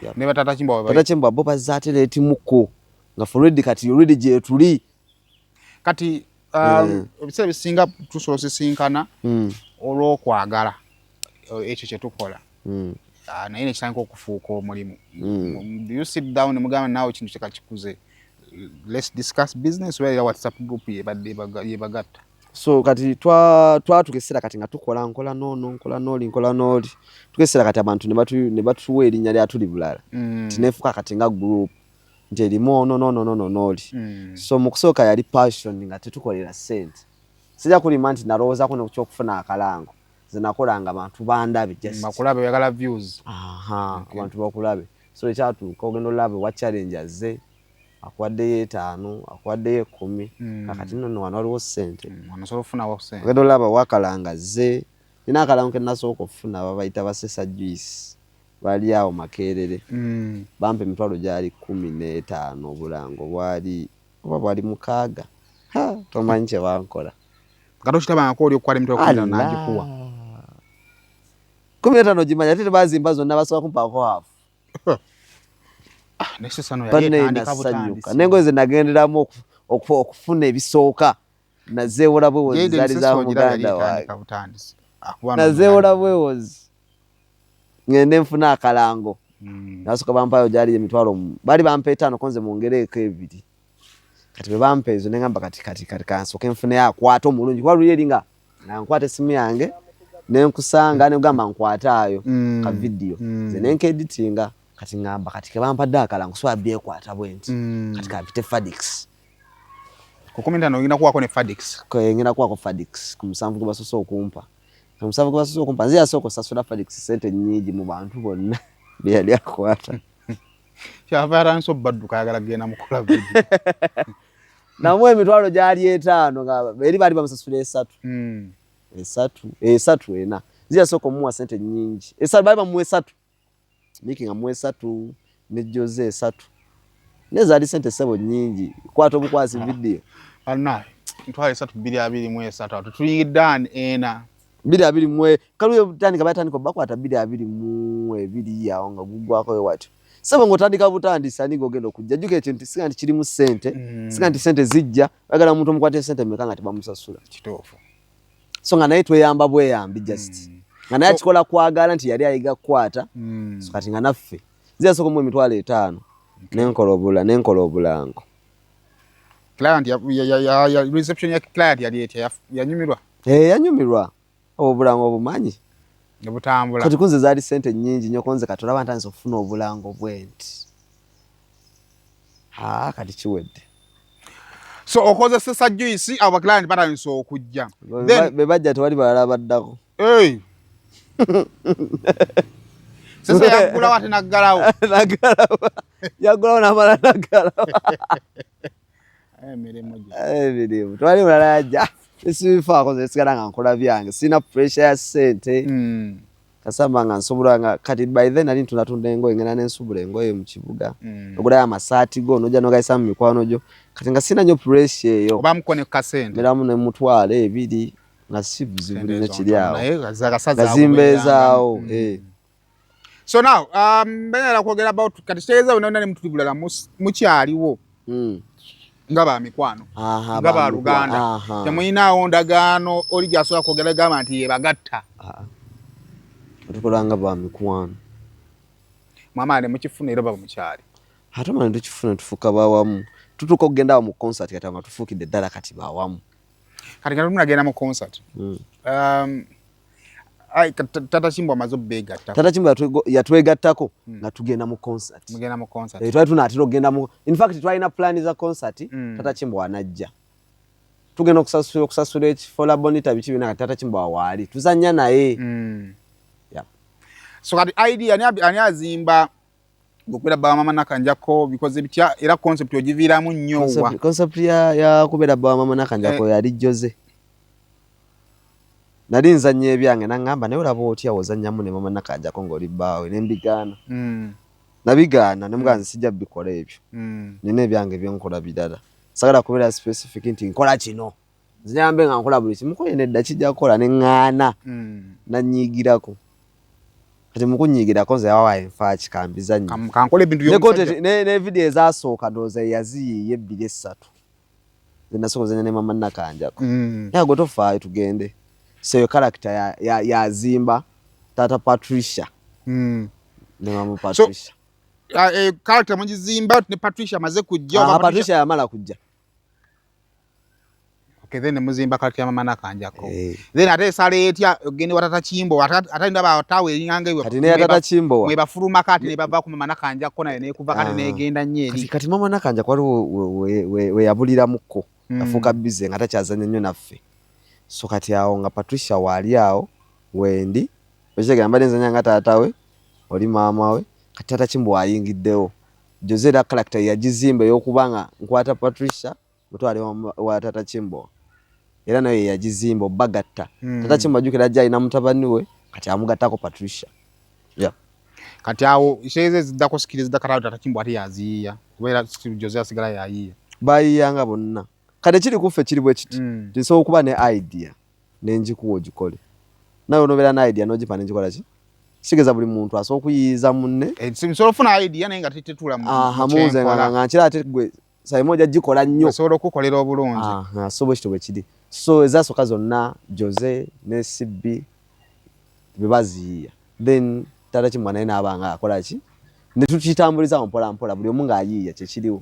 Yep. Ne batata Kimbwa Tata Kimbwa bo bazze ate leetimuko nga for ready, kati already gyetuli. Kati ebiseera ebisinga tusobola osisinkana olw'okwagala ekyo kye tukola. Ah, naye nekitandika okufuuka omulimu. Do you sit down ne mugamba naawe kintu kyeka kikuze, let's discuss business, oba era WhatsApp group yebadde yebagatta? So kati twatuka ekiseera kati nga tukola, nkola noono, nkola nooli, nkola nooli, tuka ekiseera kati abantu ne batuwa erinnya lya Tuli Bulala. Tineefuuka kati nga group nti erimu ono noono noono nooli. So mu kusooka yali passion nga tetukolera ssente. Sijja kulima nti nalowoozaako nekyokufuna akalango. Nze nakolanga abantu bandabe just. Bakulabe, oyagala views. Aha, abantu bakulabe. So ekyatuuka ogenda olaba wa challenge azze akuwaddeyo 5, akuwaddeyo 10. Kakati nno wano waliwo ssente. Wano osobola okufunawo ssente. Ogenda olaba wakalanga azze. Nina akalango ke nasooka okufuna, babayita Basesa Juice, bali awo Makerere. Bampa emitwalo gyali 15, obulango bwali oba bwali 6. Ha, tomanyi kye bankola. Nga tokirabangako oli okukwata emitwalo 15 n'agikuwa. 15 gimanya, ate tebazimba zonna, basobola kumpaako half. Ah, ne Sesa no yali Banne etandika nasanyuka. butandisi. N'engoye ze nagenderamu okufuna ebisooka nazeewola bwewozi, Jaden zaali Sesa za ogira yali muganda wange. etandika butandisi. Akuba n'omuganda. Nazeewola bwewozi ngende nfune akalango. Nasooka bampayo gyali emitwalo baali bampa 5, ko nze mwongereeko 2. Kati bwe bampa ezo ne ŋŋamba kati, kati, kati kansooke nfuneyo akwata omulungi, kuba luli eri nga nkwata essimu yange ne nkusanga ne nkugamba nkwataayo ka video. Nze ne nkeeditinga. Kati ŋŋamba kati ke bampadde akalango sobola byekwata bwe nti. Kati kampite Fadix. Ku 15 ogenda kuwaako ne Fadix. Ngenda kuwaako Fadix ku 7 gwe basoose okumpa. Ku 7 gwe basoose okumpa, nze yasooka osasula Fadix ssente nnyingi mu bantu bonna be yali akwata. Kyava yatandise obadduka, ayagala kugenda mukola video. Namuwa emitwalo gyali 5, nga eri baali bamusasula 3. 3, 3, 4. Nze yasooka omuwa ssente nnyingi. 3, baali bamuwa 3. Miki nga muwa 3, ne Jose 3. Naye zaali ssente ssebo nnyingi. Kwata obukwasi video. Bannaye, emitwalo 3 2023, awo tetuyingidde ani 4. Bbiri abiri mu kaliwo tandika, batandika obakwata 2022 awo nga guggwako we watyo. Ssebo ng'otandika butandisi, ani g'ogenda okujja? Jjukira ekyo nti singa nti kirimu ssente, singa nti ssente zijja, oyagala omuntu omukwate ssente mmeka nga tebamusasula. Kituufu. So nga naye tweyamba bweyambi just. Nga naye akikola kwagala nti yali ayiga kukwata. So kati nga naffe. Nze yasooka omuwa emitwalo 5. Nenkola obulango. Client ya, ya, ya, ya, ya, reception ya client yali etya? Yanyumirwa? Yanyumirwa. Obulango obumanyi. Ne butambula. Kati kunze zaali ssente nnyingi nnyo, kunze kati olaba ntandise okufuna obulango bwe nti. Ha, kati kiwedde. So okozesesa juice, abo ba client batandise okujja. Then Be bajja tewali balala baddako. Hey. Sasa yaggulawo ate n'aggalawo. N'aggalawo. Yaggulawo n'amala n'aggalawo. Emirimu gye. Emirimu. Tewali mulala yajja. Sibifaako nze nsigala nga nkola byange. Sirina pressure ya ssente. Kasamba nga nsobola nga kati by then nali ntundatunda engoye, ngenda ne nsubula engoye mu kibuga. Ogulayo amasaati go n'ojja n'ogayisa mu mikwano gyo. Kati nga sirina nnyo pressure eyo. Obamuko ne kasente. Mbeeramu ne 20,000 nga si buzibu Sente nnyo ezo kiri awo. Naye nga zakasaza Nga zimbeezaawo, awo. So now, mbeera kwogera about kati kitegeeza bonna bonna ne mutuli bulala mukyaliwo. Nga ba mikwano. Nga ba luganda. Temuyinaawo ndagaano oli gy'asobola kwogera gamba nti yebagatta. Tukola nga ba mikwano. Mwamala ne mukifuna era baba mukyali. Ate omala ne tukifuna tufuuka bawamu. Tutuuka okugenda awo mu concert kati nga tufuukidde ddala kati bawamu. Kati nga tunagenda mu concert. Tata Kimbo amaze obeegattako. Tata Kimbo yatwegattako nga tugenda mu concert. Mugenda mu concert. Eh, twali tunaatera okugenda mu, in fact twalina plan za concert. Tata Kimbo anajja, tugenda okusasula ekifo La Bonita, biki byonna. Kati Tata Kimbo awaali tuzannya naye. Yeah. So kati idea ani azimba okubeera bba wa Mama Nakanjako? Bikoze bitya era concept ogiviiramu nnyo wa? Concept ya kubeera bba wa Mama Nakanjako yali Jose. Nali nzannya ebyange, naŋŋamba, "Naye olaba otya ozannyamu ne Mama Nakanjako ng'oli bbaawe?" Ne mbigaana. Nabigaana, ne mugamba, "Nze sijja bikola ebyo. Nina ebyange byenkola birala, sagala kubeera specific nti nkola kino. Nziyambe nga nkola buli kimu." Koye nedda, kijja kukola. Ne ŋŋaana. Nanyiigirako. Kati mukunyiigirako, nze wawaye nfaaki kambizannyo. Kankola ebintu ne by'omusajja. Content ne video ezasooka, ndowooza yaziyiiya ebbiri essatu ze nasooka ozannya ne Mama Nakanjako. Naye gwe tofaayo, tugende. So eyo character yazimba Taata Patricia ne Mama Patricia. Character mugizimba ne Patricia amaze kujja oba? Patricia yamala kujja. Okay, then muzimba character ya Mama Nakanjako. Eh. Then ate esala etya ogende wa Tata Kimbo? Ate ndaba ataawe eringanga ewe. Kati ne Tata Kimbo mwebafuluma kati ne bava ku Mama Nakanjako, naye nekuva kati negenda nnyo eri. Kati Mama Nakanjako waliwo we yabuliramukko. Afuuka busy nga takyazannya nnyo naffe. So kati awo nga Patricia waali awo wendi, okitegera, mbadde nzanya nga taata we, oli maama we. Kati Tata Kimbo ayingiddewo Jose, era character yagizimba ey'okuba nga nkwata Patricia mutwale wa Tata Kimbo, era nayo yagizimba obagatta. Tata Kimbo ajjukira ajja alina mutabani we, kati amugattako Patricia, yeah. Kati awo series eziddako sikiri ziddako, ate Tata Kimbo ate yaziyiya kubeera Jose asigala yayiya? Bayiyanga bonna. Kati ekiri kuffe kiri bwe kiti, nsobola okuba ne idea nenjikuwa ogikole, nawe onobeera ne idea n'ogipa nenjikola. Ki kitegeeza buli muntu asobola okuyiyiza munne. Eh, nsobola okufuna idea naye nga tetuula mu Aha, mu munze nga kyenkola. nga nkira ate gwe sayimu ojja gikola nnyo. Osobola okukolera obulungi. Aha, so bwe kityo bwe kiri. So ezasooka zonna Jose ne CB bwe baziyiya, then Tata Kimwa naye naaba nga akola ki, ne tukitambuliza mpola mpola, buli omu ng'ayiiya kyekiriwo.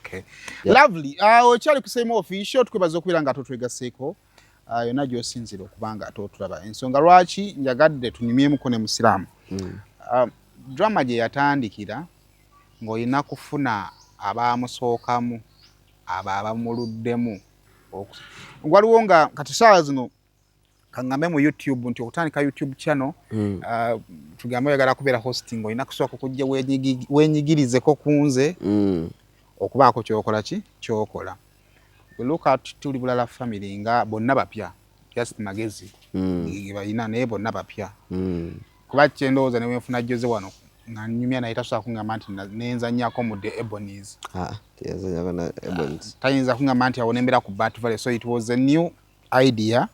Okay. Yeah. Lovely. Okyali ku Same Official, tukwebaza okubeera nga totwegaseeko yonna gy'osinzira okuba nga totulaba. Ensonga lwaki njagadde tunyumyemuko ne Musiraamu. Drama gye yatandikira ng'olina kufuna abaamusookamu, abo abamuluddemu. Waliwo nga kati saawa zino kaŋŋambe mu YouTube nti okutandika YouTube channel, tugambe oyagala kubeera hosting, olina kusooka okujja weenyigirizeko ku nze okubaako kyokola ki kyokola. We look at Tuli Bulala family nga bonna bapya, just magezi ge balina, naye bonna bapya. Kuba kyendowooza ne wenfuna Jose wano nga nnyumya naye, tasobola kuŋŋamba nti nenzannyako mu The Ebonies. Ah, teyazannyako na Ebonies. Tayinza kuŋŋamba nti awo nembeera ku Bat Valley. So it was a new idea.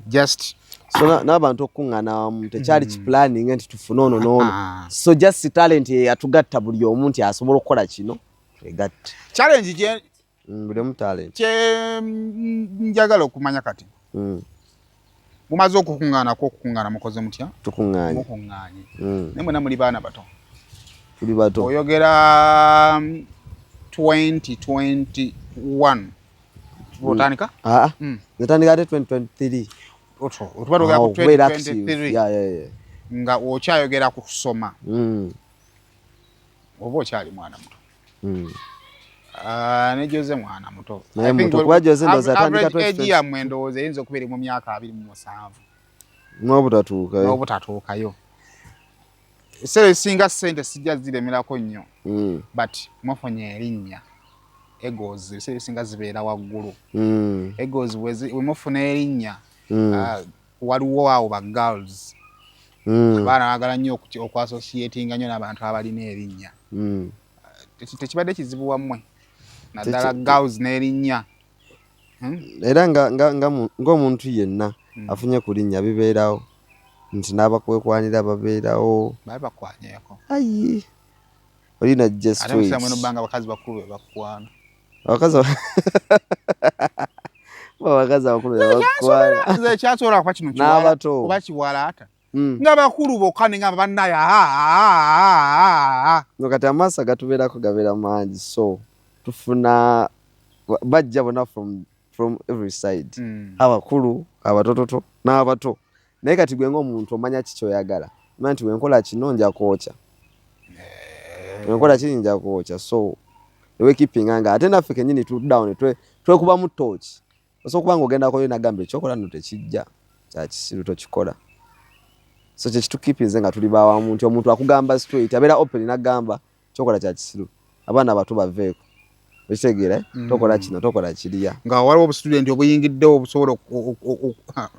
Just So n'abantu okukuŋŋaana awamu tekyali kiplanning nti tufune ono n'ono. Ah. So just talent ye yatugatta, buli omu nti asobola okukola kino, twegatte. Challenge gye Buli omu talent. Kye njagala okumanya kati, mumaze okukuŋŋaanako, okukuŋŋaana mukoze mutya? Tukuŋŋaanye. Mukuŋŋaanye, naye mwena muli baana bato. Tuli bato. Oyogera 2021 otandika? Aa, natandika ate 2023. Otwo otuba twogera ku Awo, okubeera active. 2023. Yeah. Nga okyayogera ku kusoma oba okyali mwana muto. Ah, ne Jose mwana muto. Naye I think muto, kuba Jose ndowooza atandika average age 2020. yammwe ndowooza eyinza okubeera mu myaka 27. N'obutatuukayo. N'obutatuukayo. Ebiseera ebisinga ssente sijja ziremerako nnyo, but mufunye erinnya, egos ebiseera ebisinga zibeera waggulu. Egos bwe mufuna erinnya, ah, waliwo awo ba girls, abaana baagala nnyo okuassociatinga nnyo n'abantu abalina erinnya. Tekibadde kizibu wammwe, naddala girls n'erinnya? Era ng'omuntu yenna afunye ku linnya, bibeerawo nti n'abakwekwanira babeerawo. Babe bakwanyeeko? Ayi, oli najja Ate straight. museera mweno bbanga abakazi bakulu be bakwana. Abakazi abakulu be bakwana. Nze ekyasobola kuba kino N'abato. kuba kiwalaata nga bakulu bokka, nengamba bannaye. No, kati amaaso agatubeerako gabeera mangi, so tufuna bajja bonna from every side, abakulu, abatototo n'abato. Naye kati gwe ng'omuntu omanya ki kyoyagala, omanya nti wenkola kino nja kwokya, wenkola kiri nja kwokya, so newekeepinga nga ate naffe kenyini tuddawo ne twekubamu tooki. Osobola okuba nga ogendako yo nagamba ekyokola nno tekijja, kyakisiru, tokikola. So kyekitukeepinze nga tuli bawamu, nti omuntu akugamba straight, abeera open nagamba kyokola kyakisiru, abaana bato baveeko, okitegeera, eh? Tokola kino, tokola kiriya. Nga waliwo obustudent obuyingiddewo obusobola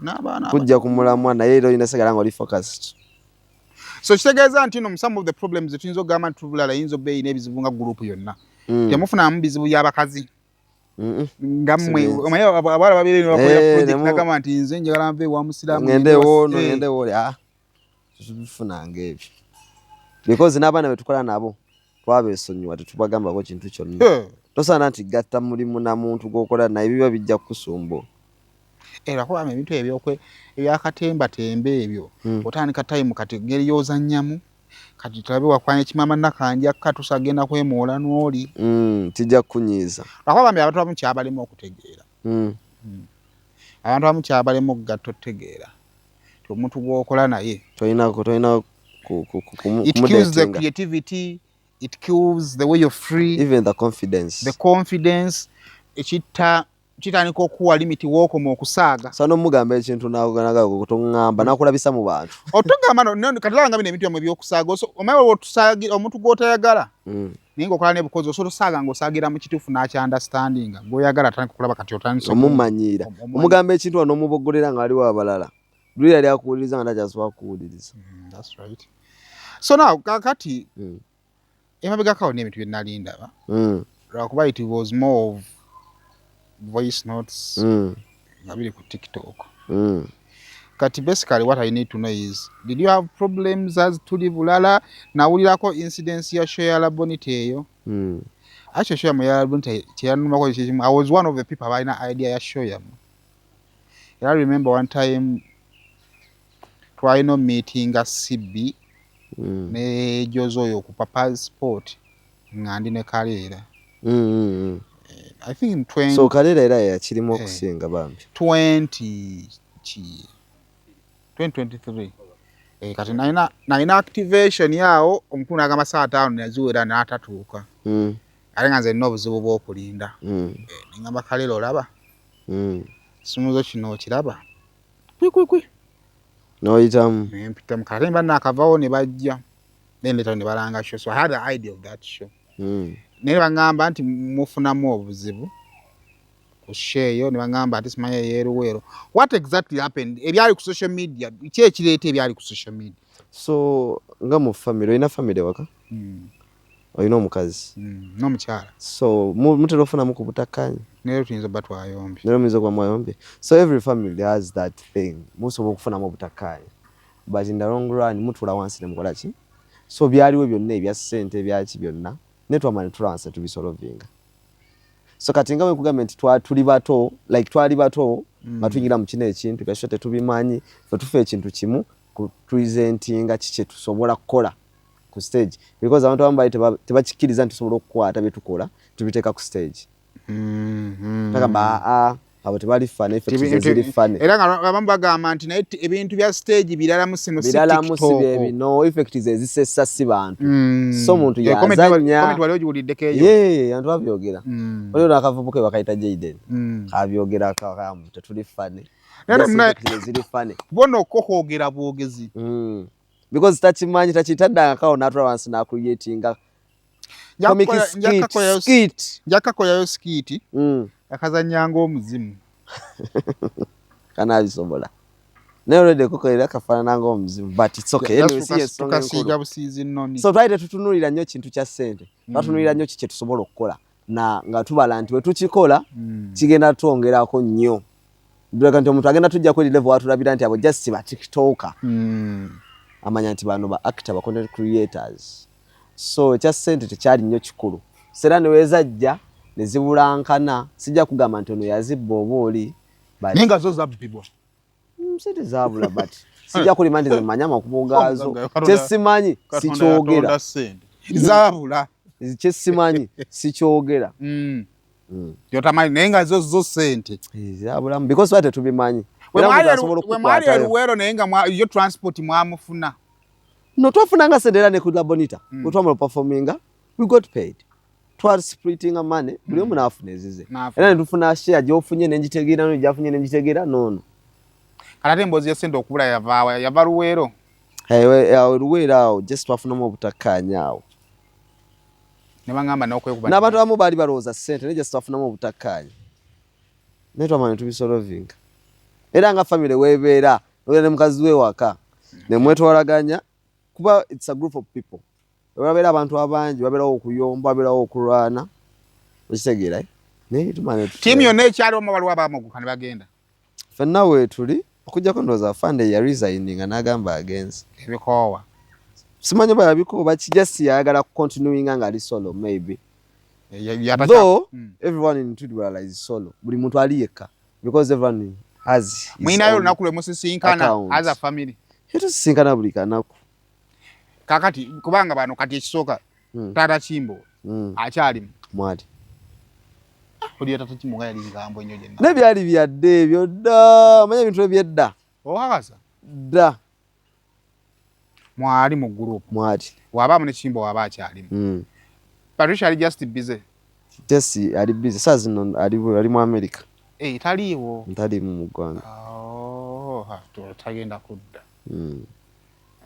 n'abaana kujja ku mulamwa, naye era olina sigala nga oli focused. So kitegeeza nti no some of the problems tuyinza okugamba nti Tulibulala eyinza okuba erina ebizibu nga group yonna, temufunamu bizibu by'abakazi nga mmwe? Omanyi abawala babeere ne bakolera project, nagamba nti nze njagala nve ewa musiraamu, ngende ngende woono, ngende wooli. Ah, tetubifunanga ebyo because n'abaana betukola nabo twabeesonyiwa, tetubagambako kintu kyonna. Tosaana nti gatta mulimu na muntu gw'okola naye, biba bijja kukusumba. Era kubanga ebintu ebyo ebyakatembatemba ebyo, otandika time kati engeri y'ozannyamu, kati tulabe wakwanya kimama nakanja katusa agenda kwemoola n'oli. Kijja kukunyiiza. Lwakuba bambi abantu abamu kyabalema okutegeera. Abantu abamu kyabalema okugatta otutegeera ti omuntu gw'okola naye tolina it kills the creativity, it kills the way you're free, even the confidence. The confidence ekitta, kitandika okuwa limit wookoma okusaaga. Sa nomugamba ekintu naganaga toŋŋamba, nakulabisa mu bantu. Otugamba no, kati laba nga bino ebintu byammwe ebyokusaaga, omanyi waliwo otusaagira omuntu gw'otayagala, naye ng'okola n'ebukozi, osobola osaaga ng'osaagira mu kituufu n'akyunderstandinga, gw'oyagala atandika okulaba kati otandise omumanyiira. Omumanyiira. Omugamba ekintu wano n'omuboggolera nga waliwo abalala, luli yali akuwuliriza nga takyasobola kukuwuliriza. That's right. So now kakati emabegako n'ebintu bye nali ndaba, lwakuba it was more of voice notes nga biri ku TikTok. Kati basically what I need to know is, did you have problems as Tuli Bulala? Nawulirako incidence ya show ya Labonita eyo. Actually show ya Labonita kyeyanumako kyekimu, I was one of the people abalina idea ya show yammwe. Era I remember one time twalina meetinga CB ne Jose oyo ku Papa's Sport, nga ndi ne Kaleera. I think in 20, So Kaleera era yakirimu okusinga bambi. 20 ki 2023. Kati nalina activation yawo, omukulu n'agamba saa 5 naziwera n'atatuuka, ate nga nze nina obuzibu bw'okulinda. Nengamba Kaleera, olaba kisumuzo kino okiraba kwikwikwi. N'oyitamu. Nempitamu. Kati mba nakavawo ne bajja, then later ne balanga show, so I had the idea of that show. Naye baŋŋamba nti mufunamu obuzibu ku show eyo, ne baŋŋamba ati simanyi eyeeruweero. What exactly happened? Ebyali ku social media, ki ekireeta ebyali ku social media? So nga mu family, olina family waka? Olina omukazi? N'omukyala. So mutera ofunamu ku butakkaanya? Naye tuyinza obba twayombye. Naye muyinza okuba mwayombye. So every family has that thing, musobola okufunamu obutakkaanya, but in the long run mutuula wansi ne mukola ki. So byaliwo byonna ebya ssente, ebyaki byonna, naye twamala ne tutuula wansi ne tubisolvinga. So kati nga bwe nti tuli bato, like twali bato nga tuyingira mu kino ekintu byakyo, tetubimanyi. Fe tufa ekintu kimu, ku presentinga ki kye tusobola kukola ku stage, because abantu abamu bali tebakikkiriza nti tusobola okukwata bye tukola tubiteeka ku stage. Tagamba aa, abo tebali funny, ffe ziri funny. Era nga abamu bagamba nti naye ebintu bya stage biralamu, sino si biralamu, si TikTok. Byebino effect ezisesa si bantu. So omuntu Comment yazanya. Comment wali ogiwuliddeko eyo? Ye, abantu babyogera. Waliwo n'akavubuka ke bakayita Jaden, kabyogera kamu tetuli funny. Naye Just effect ziri funny. Bona okukwogera bwogezi. Because takimanyi, takitaddangakawo n'atula wansi n'acreatinga comic skit, skit. Njakakoyayo skit akazanya ng'omuzimu. Kanaabisobola, naye already kukolera kafaanana ng'omuzimu, but it's okay. Anyway, si yensonga Tukasiiga enkulu. Busiizi nnoni. So twali tetutunuulira nnyo kintu kya ssente, twatunuulira nnyo ki kye tusobola okukola, na nga tubala nti bwe tukikola kigenda twongerako nnyo. Ndulaga nti omuntu agenda tujja kweri level watulabira nti abo just ba TikToker, amanya nti bano ba actor, ba content creators. So ekya ssente tekyali nnyo kikulu. Sera newezajja ne zibulankana, sijja kugamba nti ono yazibba oba oli, but Naye nga zo zabbibwa. Sente zabula, but sijja kulima nti zemanya amakubo gaazo. Katonda- Kyesimanyi Katonda sikyogera. yatonda ssente zaabula. Kyesimanyi sikyogera. Yotamanyi, naye nga zo ssente Zabulamu because twali tetubimanyi. Wemwali eruweero naye nga yo transport mwamufuna? No, twafunanga sente era ne ku La Bonita. Bwe twamala performinga, we got paid, twali splittinga money, buli omu naafuna ezize era netufuna share. Gyofunye nenjitegeera, no gyafunye nenjitegeera noono. Kati ate emboozi ya sente okubula yavaawa? Yava Luweero? Awo Luweero awo just twafunamu obutakkaanya awo. Ne bagamba n'okwekuba. N'abantu abamu baali balowooza ssente, naye just twafunamu obutakkaanya, naye twamala ne tubisolvinga. Era nga family weebeera, nogenda ne mukazi we waka ne mwetwalaganya, kuba it's a group of people. Wabeera abantu abangi, wabeerawo okuyomba, wabeerawo okulwana, okitegeera, eh? Naye tumala ne Tiimu yonna ekyaliwo, waliwo abamuguka ne bagenda? Ffenna weetuli, okuggyako ndowooza Fande ya resigninga n'agamba agenze. Ebikoowa. Simanyi oba yabikoowa ki, just yayagala kucontinuinga ng'ali solo maybe. Though everyone in Tudwala is solo, buli muntu ali yekka, because everyone has his Mwinayo olunaku lwe musisinkana as a family? Tusisinkana buli kanaku. Kakati kubanga bano kati ekisooka, Taata Kimbo akyalimu? Mwali. Olio Taata Kimbo nga yali ngambo ennyo gyenna. Naye byali byadde ebyo dda, omanya ebintu ebyedda. Okakasa? Dda. Mwali mu group? Mwali. Wabaamu ne Kimbo, waba akyalimu. Patricia ali just busy. Just ali busy, saa zino ali mu America. Eh, taliiwo? Ntaliimu mu ggwanga. Oh, tagenda kudda.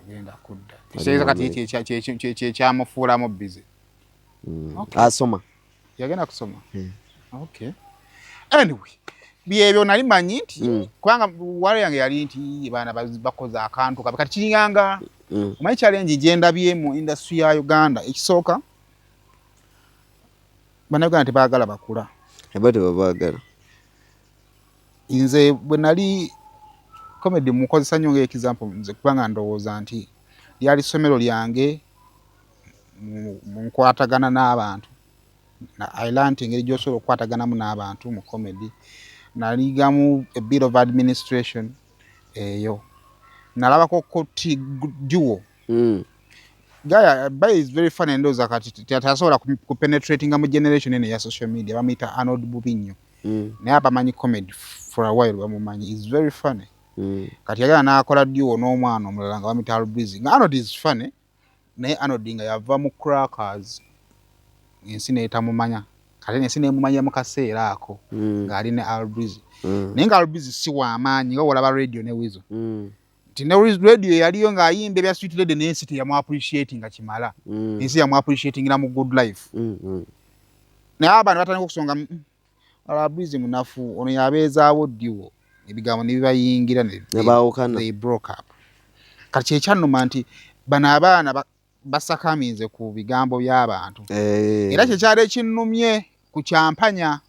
Agenda kudda. Kitegeeza kati kyekyamufuulamu busy. Asoma. Yagenda kusoma. Okay, anyway, byebyo nali manyi nti kubanga walo yange yali nti baana bakoze akantu kabe. Kati kiringanga omanyi challenge gyendabye mu industry ya Uganda, ekisooka, Bannayuganda tebaagala bakula. Eba tebabaagala. Nze bwe nali comedy mukozesa nnyo nga example nze, kubanga ndowooza nti lyali ssomero lyange mu nkwatagana n'abantu. I learnt engeri gy'osobola okukwataganamu n'abantu mu comedy. Naligamu a bit of administration eyo. Nalabako koti duo. Guy by is very funny, ndowooza kati tasobola kupenetratinga mu generation eno eya social media. Bamuyita Arnold Bubinyo. Naye abamanyi comedy for a while bamumanyi, is very funny. Kati yagenda n'akola duo n'omwana omulala nga bamuyita Albrizi. Nga Arnold is funny, naye Arnold nga yava mu Crackers, ensi neetamumanya. Kati ensi neemumanya mu kaseera ako ng'ali ne Albrizi. Naye nga Albrizi si w'amaanyi nga wolaba Radio ne Weasel. Nti ne Radio yaliyo ng'ayimba ebya Sweet Lady, naye ensi teyamu appreciate nga kimala. Ensi yamu appreciatingira mu Good Life. Naye abantu batandika okusonga, Albrizi munafu, ono yabeezaawo duo." Ebigambo ne bibayingira ne baawukana. They broke up. Kati kyekyannuma nti bano abaana basakaminze ku bigambo by'abantu. Era kyekyali ekinnumye ku kyampanya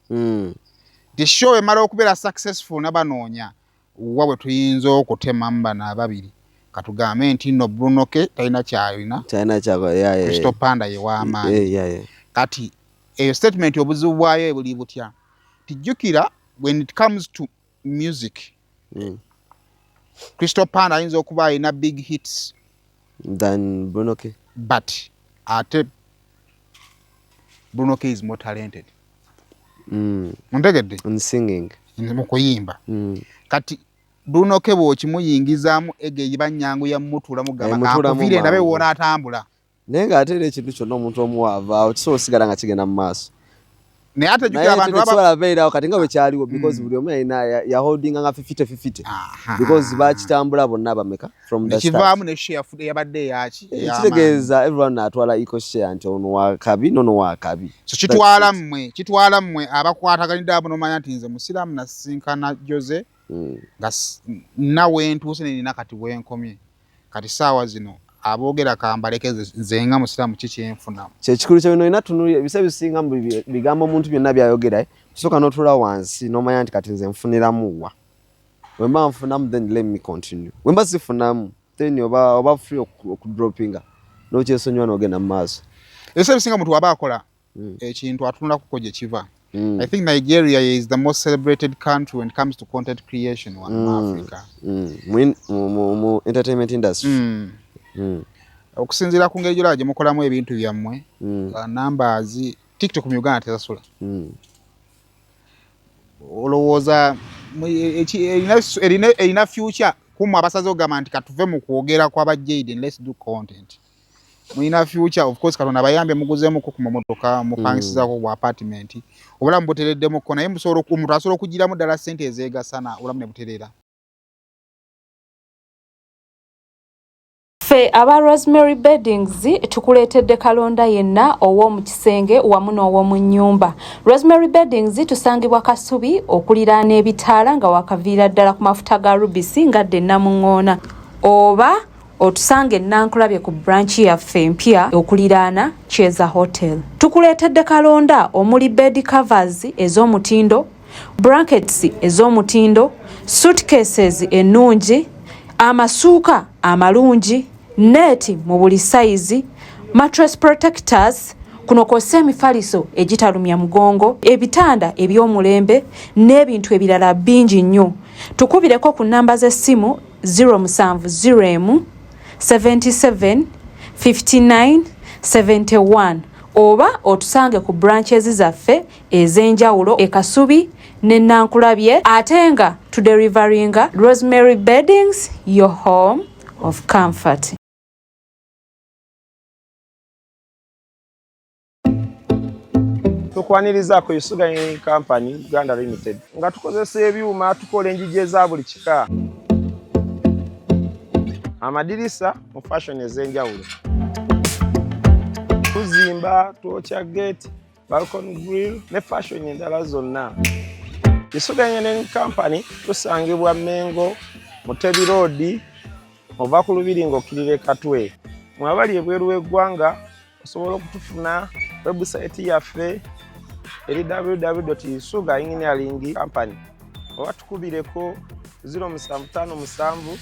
nti show emala okubeera successful, nabanoonya wa bwe tuyinza okutemamu bano ababiri. Katugambe nti nno Bruno K talina kyalina, Talina kyakola, yeah. Crystal Panda ye w'amaanyi. Kati eyo statement obuzibu bwayo buli butya? Tijjukira, when it comes to music, Crystal Panda ayinza okuba alina big hits than Bruno K. But ate Bruno K is more talented. Ontegedde? In singing. Mu kuyimba. Kati Bruno K bw'okimuyingizaamu ege eba nnyangu ya mmutuulamu, gamba Emutuulamu kankuviire ndabe mangu. w'onaatambula. Naye ng'ate era ekintu kyonna omuntu omu waavaawo kisobola osigala nga kigenda mu maaso. Naye ate Naye jjukira abantu baba tekisobola beerawo kati nga bwe kyaliwo, because buli omu yalina yaholdinga nga 50-50, because bakitambula bonna bameka from the start. Nekivaamu ne share eyabadde eyaki? Kitegeeza everyone atwala equal share, nti ono wakabi nono wakabi. So kitwala mmwe, kitwala mmwe abakwataganidde abo, nomanya nti nze musiraamu nasisinkana Jose nga nawe ntuuse nenina kati wenkomye. Kati saawa zino aboogera kambaleke, nze nga musiraamu ki kyenfunamu? Kyekikulu kye bino olina tunulira ebisa bisinga mu bigambo omuntu byonna byayogera, eh. Osooka n'otuula wansi n'omanya nti kati nze nfuniramu wa? Bwe mba nfunamu, then let me continue. Bwe mba sifunamu, then oba free okudropinga n'okyesonyiwa n'ogenda mu maaso. Ebisa ebisinga muntu waba akola ekintu atunulakuko gye kiva. I think Nigeria is the most celebrated country when it comes to content creation wano mu Africa. Mu entertainment industry. Okusinziira ku ngeri gyolaba gye mukolamu ebintu byammwe, numbers, TikTok mu Uganda tezasula. Olowooza Erina future kumwe abasaze ogamba nti katuve mu kwogera kwaba Jayden, let's do content. Mulina future, of course. Katonda bayambye, muguzeemuko ku mamotoka, mupangisizaako ku apartment, obulamu butereddemukko, naye omuntu asobola okugiramu ddala ssente ezeegasana, obulamu ne butereera. Ffe aba Rosemary Beddings tukuleetedde kalonda yenna ow'omu kisenge wamu n'ow'omu nnyumba. Rosemary Beddings tusangibwa Kasubi okuliraana ebitaala, nga wakaviira ddala ku mafuta ga Rubisi nga dde Namuŋŋoona, oba otusanga Enankulabye ku branch yaffe empya okuliraana Cheza Hotel. Tukuleetedde kalonda omuli bed covers ez'omutindo, blankets ez'omutindo, suitcases ennungi, amasuuka amalungi, net mu buli sayizi, mattress protectors, kuno kw'ossa emifaliso egitalumya mugongo, ebitanda eby'omulembe n'ebintu ebirala bingi nnyo. Tukubireko ku nnamba z'essimu 0701 77 59 71, oba otusange ku branches zaffe ez'enjawulo e Kasubi ne Nankulabye, ate nga tudeliveringa. Rosemary Beddings, your home of comfort. Tukwanirizaako Isuga Company Uganda Limited, nga tukozesa ebyuma, tukola enjiji eza buli kika, amadirisa mu fashion ez'enjawulo, tuzimba, twokya gate, balcony grill ne fashion endala zonna. Isuga Engineering Company tusangibwa Mengo, Mutebi Road, ova ku Lubiri ng'okkirira Katwe. Mwabali ebweru w'eggwanga osobola okutufuna, website yaffe eri www engineering company, oba tukubireko 0757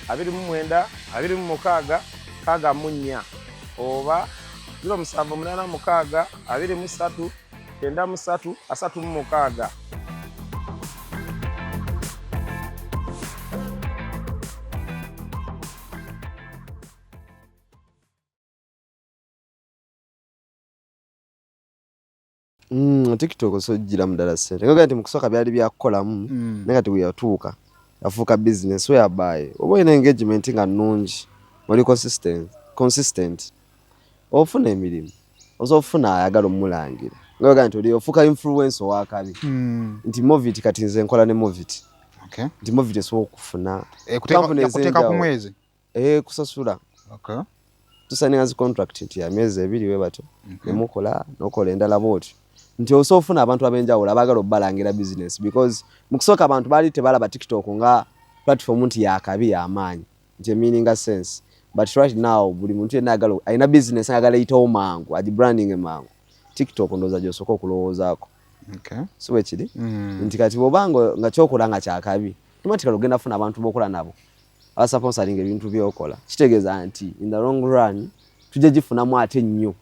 29 26 64 oba 0786 23 93 36. TikTok osojjira ddala ssente, nga nti mu kusooka byali byakukolamu, naye kati bwe yatuuka yafuuka business, whereby oba olina engagement nga nnungi, oli consistent, ofuna emirimu, osobola ofuna ayagala omulangira, nga ogaa nti oli ofuuka influence owakabi, nti Movit, kati nze nkola ne Movit, nti Movit esobola okufuna Eh, kuteeka ku mwezi? Eh, kusasula. Tusaninga zi contract nti ya myezi 2 we batyo, nemukola nokola endala bwotyo, nti osobola ofuna abantu ab'enjawulo abaagala obbalangira business, because mu kusooka abantu baali tebalaba TikTok nga platform nti yakabi y'amaanyi, nti emakinga sense, but right now buli muntu yenna ayagala, alina business, ayagala eyitewo mangu, agibranding mangu, TikTok ndowooza gy'osooka okulowoozaako. Si bwe kiri? Nti kati bw'oba nga kyokola nga kyakabi, automatically ogenda funa abantu b'okola nabo abasponsoringa ebintu by'okola, kitegeeza nti in the long run tujja gifunamu ate nnyo.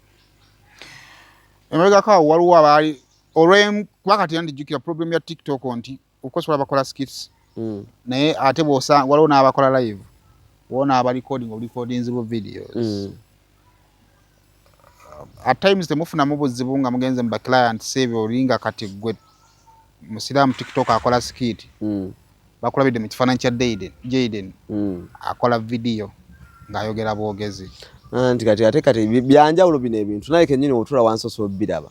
Emabegako awo waliwo abaali olwekuba kati ndijjukira problem ya TikTok nti of course bakola skits, naye ate bw'osa waliwo n'abakola live, waliwo n'aba recording oburecordings bu videos. At times temufunamu buzibu nga mugenze mu ba clients ebyo, oli nga kati gwe musiraamu TikTok akola skit, bakulabidde mu kifaananyi kya Jayden akola video ng'ayogera bwogezi? Nti kati ate kati byanjawulo bino ebintu, naye kennyini otula wansi osobola obbiraba,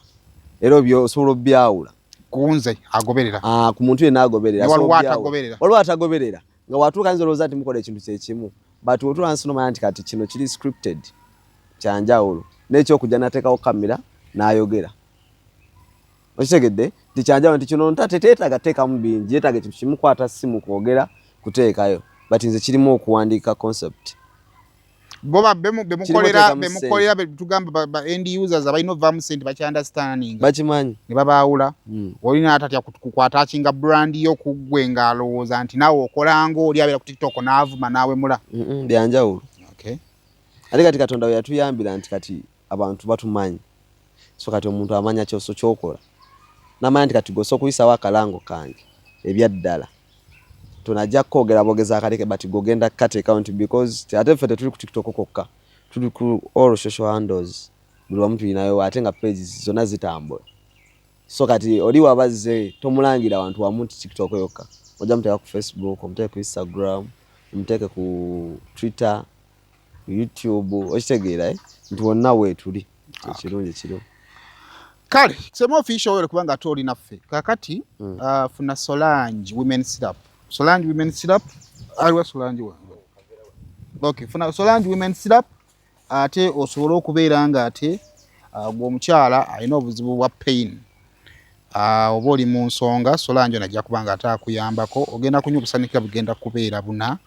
era osobola obbyawula. Kunze agoberera? Ah, ku muntu yenna agoberera. Waliwo atagoberera. Waliwo atagoberera nga watuuka ayinza olowooza nti mukola ekintu kyekimu, but otula wansi nomanya nti kati kino kiri scripted, kyanjawulo n'ekyokujja nateekawo kamera n'ayogera. Okitegedde nti kyanjawulo, nti kino ntate teetaaga teekamu bingi, yeetaaga ekintu kimu, kwata simu, kwogera, kuteekayo, but nze kirimu okuwandiika concept. Bo bemukolera, bemukolera, tugamba ba end users abalina ovaamu sente bakya understanding? Bakimanyi. Ne babaawula. Olina atatya kukwatakinga brand yo kuggwe ng'alowooza nti naawe okolanga oli abeera ku TikTok n'avuma n'awemula? Byanjawulo. Ate kati Katonda we yatuyambira nti kati abantu batumanyi, so kati omuntu amanya kyoso kyokola, namanya nti kati gosa okuyisawo akalango kange ebyaddala, tonajja kwogera bwogeza akaleke, but gogenda kukateekawo nti because ate ffe tetuli ku TikTok kokka, tuli ku all social handles, buli wamu tulinayo, ate nga pages zonna zitambula. So kati oli wabazze tomulangira wantu wamu nti TikTok yokka. Ojja muteeka ku Facebook, omuteeke ku Instagram, omuteeke ku Twitter, ku YouTube, okitegeera eh? Nti wonna weetuli, ekirungi kiriwo. Kale Sema Official wele kubanga ate oli naffe kakati. Funa Solange Women Syrup, Solange Women Syrup aliwa? Solange wange, okay, funa Solange Women Syrup ate osobole okubeera nga ate gwe omukyala alina obuzibu bwa pain, oba oli mu nsonga, Solange ono ajja kuba nga ate akuyambako. Ogenda kunywa obusanikira bugenda kubeera buna,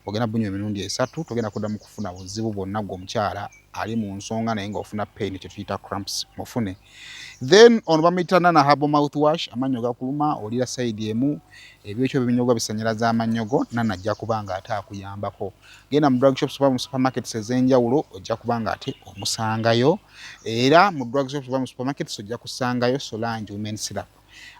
ogenda bunywa emirundi 3, togenda kuddamu kufuna buzibu bwonna. Gwe omukyala ali mu nsonga naye ng'ofuna pain kyetuyita cramps, mufune. Then ono bamuyita Nana Herbal Mouthwash. Amannyo gakuluma, olira side emu, ebyokyo ebinyogwa bisanyalaza amannyo go, Nana ajja kuba nga ate akuyambako. Genda mu drug shops oba mu supermarkets ez'enjawulo, ojja kuba nga ate omusangayo. Era mu drug shops oba mu supermarkets ojja kusangayo Solange Women Syrup.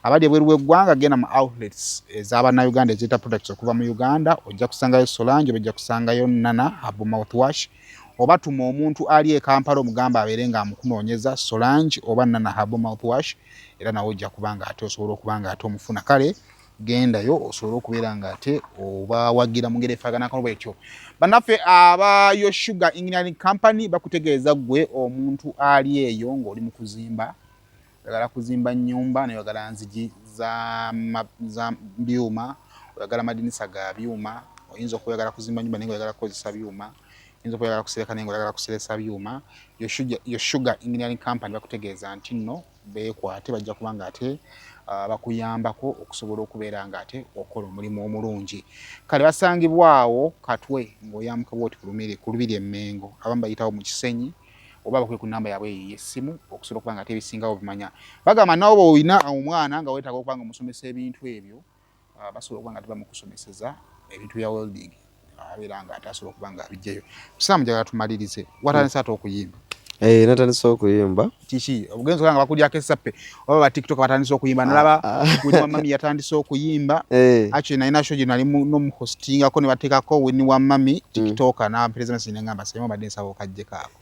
Abali ebweru w'eggwanga, genda mu outlets ez'abannayuganda ezireeta products okuva mu Uganda, ojja kusangayo Solange oba ojja kusangayo Nana Herbal Mouthwash. Oba tuma omuntu ali e Kampala, omugamba abeere nga amukunoonyeza Solange oba Nana Herbal Mouthwash, era nawe ojja kuba nga ate osobola okuba nga ate omufuna. Kale gendayo osobole okubeera nga ate obawagira mu ngeri efaananako bwetyo. Bannaffe aba Yo Sugar Engineering Company bakutegeeza, ggwe omuntu ali eyo ng'oli mu kuzimba, oyagala kuzimba nnyumba naye oyagala nzigi za byuma, oyagala madinisa ga byuma, oyinza okuba oyagala kuzimba nyumba naye nga oyagala kukozesa byuma, oyinza okuba oyagala kusereka naye nga oyagala kuseresa byuma, Yo Sugar Engineering Company bakutegeeza nti nno beekwate, bajja kuba nga ate bakuyambako okusobola okubeera nga ate okola omulimu omulungi. Kale basangibwawo Katwe ng'oyambuka bwoti ku Lubiri Emmengo, abamu bayitawo mu Kisenyi, oba bakube ku namba yaabwe eyo ey'essimu okusobola okuba nga ate ebisingawo bimanya. Bagamba nawe bw'olina omwana nga weetaaga okuba nga omusomesa ebintu ebyo, basobola okuba nga tebamukusomeseza ebintu bya welding, abeera nga ate asobola okuba nga abijjayo. Musaamu, njagala tumalirize. Watandise ate okuyimba? Eh, natandise okuyimba. Kiki obugenzi nga bakulyako esappe oba ba TikTok batandise okuyimba? Nalaba Winnie wa Mami yatandise okuyimba. Actually nalina show gye nali nomuhostingako ne bateekako Winnie wa Mami TikTok, nampereza message nengamba, "Saimo, badde nsaba okajjeko ako."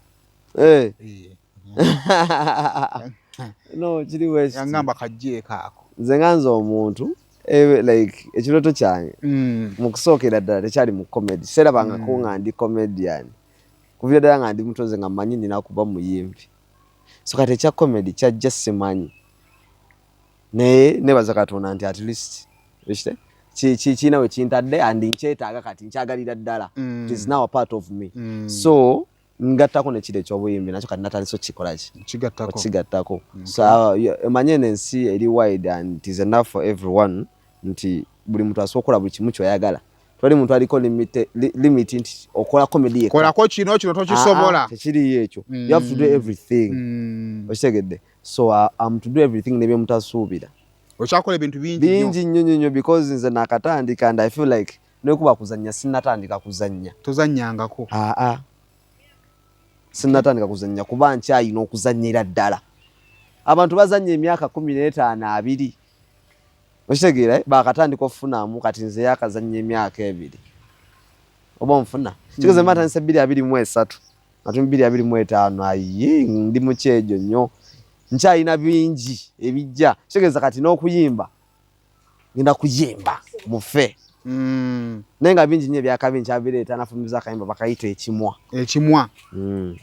No, kiri west. Yangamba kajjeeko ako. Nze nga nze omuntu, like ekirooto kyange mu kusookera ddala tekyali mu comedy. Serabangako nga ndi comedian. Kuviira ddala nga ndi muto nze nga mmanyi nina kuba muyimbi. So kati ekya comedy kyajja simanyi, naye nebaza Katonda nti at least ekite kirina we kintadde and nkyetaaga, kati nkyagalira ddala. It is now a part of me. So ngattako nekiri ekyobuyimbi nakyo kati natandise okukikola ki, Kigattako. Okigattako. So omanye eno ensi eri wide and it is enough for everyone, nti buli muntu asobola okukola buli kimu kyoyagala. Tewali muntu aliko limit nti okola comedy yekka. Kolako kino, kino tokisobola. Ah, ah, tekiriyo ekyo. You have to do everything. Okitegedde? So I'm to do everything nebyemutasuubira. Okyakola ebintu bingi nnyo. Bingi nnyo nnyo nnyo, because nze nakatandika and I feel like nekuba kuzannya sinnatandika kuzannya. Tozannyangako? Aa, sinnatandika kuzannya kuba nkyayina okuzannyira ddala. Abantu bazannya emyaka 15, 20, okitegeera, eh? Bakatandika okufunamu. Kati nze yakazannya emyaka 2, oba onfuna kigeze, mba ntandise 2023 nga tuli 2025. Ayi, ndi mu kyejo nnyo, nkyalina bingi ebijja. Kitegeeza kati n'okuyimba ngenda kuyimba mufe, naye nga bingi nnyo ebyakabi nkyabireeta. Nafumiza akayimba bakayita Ekimwa. Ekimwa.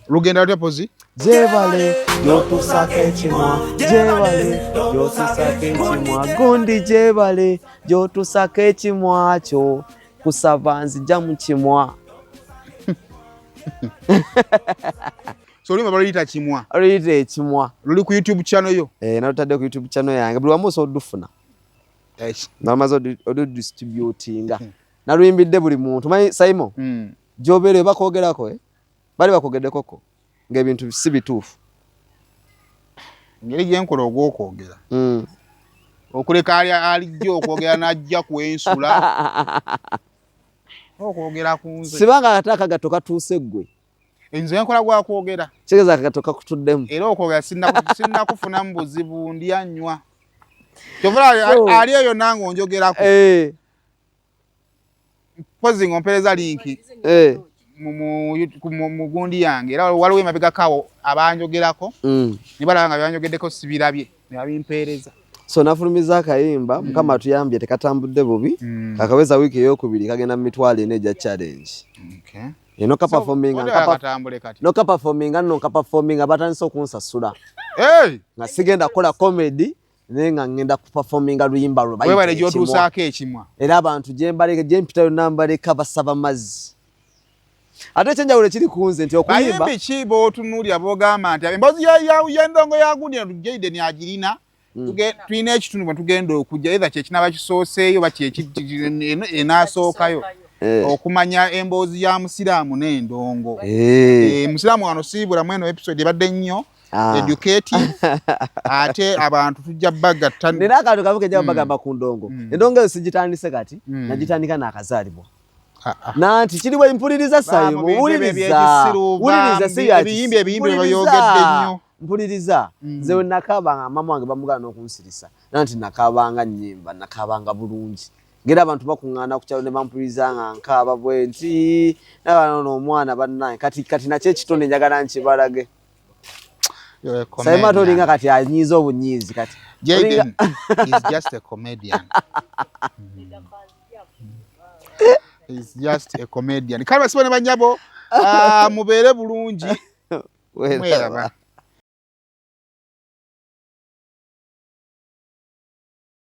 Lugenda lutya pozi? Gyebale gyotusako ekimwa, gyebale gyotusako ekimwa, gundi gyebale gyotusako ekimwa kyo, kusaba nzija mu kimwa. So oluyimba baluyita Kimwa? Oluyita Ekimwa. Luli ku YouTube channel yo? Eh, nalutadde ku YouTube channel yange, buli wamu osobola odufuna. Namaze odudistributinga, naluyimbidde buli muntu. Manyi Simon, gyobeera bakwogerako, eh? Bali bakwogeddekoko ng'ebintu si bituufu? Engeri gyenkola ogw'okwogera, okuleka ali alijja okwogera n'ajja kwensula okwogera ku nze. Sibanga ate akagatto katuuse ggwe. Nze nkola gwa kwogera. Kitegeeza akagatto kakutuddemu. Era okwogera sinnakufunamu buzibu, ndya nnywa. Kyovula ali eyo nange onjogerako, mpozi ng'ompereza link mu gundi yange. Era waliwo emabegako awo abanjogerako, ne balaba nga byanjogeddeko sibirabye, ne babimpeereza. So nafulumiza akayimba, Mukama atuyambye tekatambudde bubi. Kakaweza wiiki eyokubiri kagenda mu 400 egya challenge. Eno ka performinga, Katambule kati. No ka performinga, nno ka performinga batandise okunsasula. Hey! Nga sigenda kukola comedy, naye nga ngenda kuperforminga luyimba lwe bayita Webale Ekimwa. gy'otuusaako ekimwa. Era abantu gye mbaleka, gye mpita yonna mbaleka basaba mazzi. Ate ekyenjawulo ekiri ku nze nti okuyimba Bayimbi ki b'otunuulira b'ogamba nti emboozi y'endongo ya gundi eno Jayden agirina, tulina ekitundu bwe tugenda okujja, either kye kinaaba kisooseeyo oba enaasookayo, okumanya emboozi ya musiraamu n'endongo. Musiraamu wano siibula mweno episode ebadde nnyo educative, ate abantu tujja bagatta. Nina akantu kamu kejja bagamba ku ndongo. Endongo eyo sigitandise kati, nagitandika naakazaalibwa. Nanti kiriwo mpuliriza sayo, Ba, mu bintu wuliriza, ebyekisiru, wuliriza, ba, si ya ebiyimbi mpuliriza, bayogedde nnyo. Mpuliriza. Nze we nakaaba nga mama wange bamugana n'okunsirisa, nanti nakaabanga nnyimba, nakaabanga bulungi. Ngera abantu bakuŋŋaana ku kyalo ne bampuliriza nga nkaaba bwe nti, nabana ono omwana bannange, kati nakyo ekitone njagala nkibalage. You're a Sayima ate olinga comedian. kati anyiiza obunyiizi kati. Jayden is just a comedian. He's just a comedian. Kale basibo ne banyabo, mubeere bulungi. Mweraba.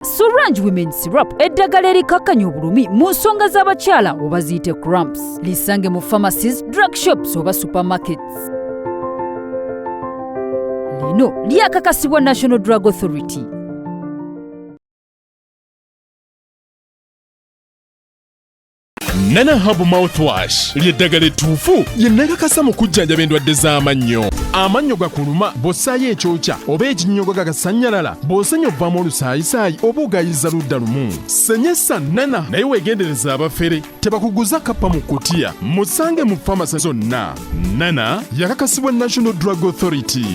Sorange Women Syrup, eddagala erikakkanya obulumi mu nsonga z'abakyala oba ziyite cramps. Lisange mu pharmacies, drug shops oba supermarkets. Lino lyakakasibwa National Drug Authority. Nana Herbal Mouthwash ly'eddagala ettuufu lye nakakasa mu kujjanjaba endwadde z'amannyo. Amannyo gakuluma bw'ossaayo ekyokya oba ekinnyogo gagasannyalala, bw'osenya ovaamu olusaayisaayi oba ogayiza ludda lumu. Senyesa Nana, naye weegendereza abafere tebakuguza kappa mu kutiya. Musange mu famasi zonna. Nana yakakasibwa National Drug Authority.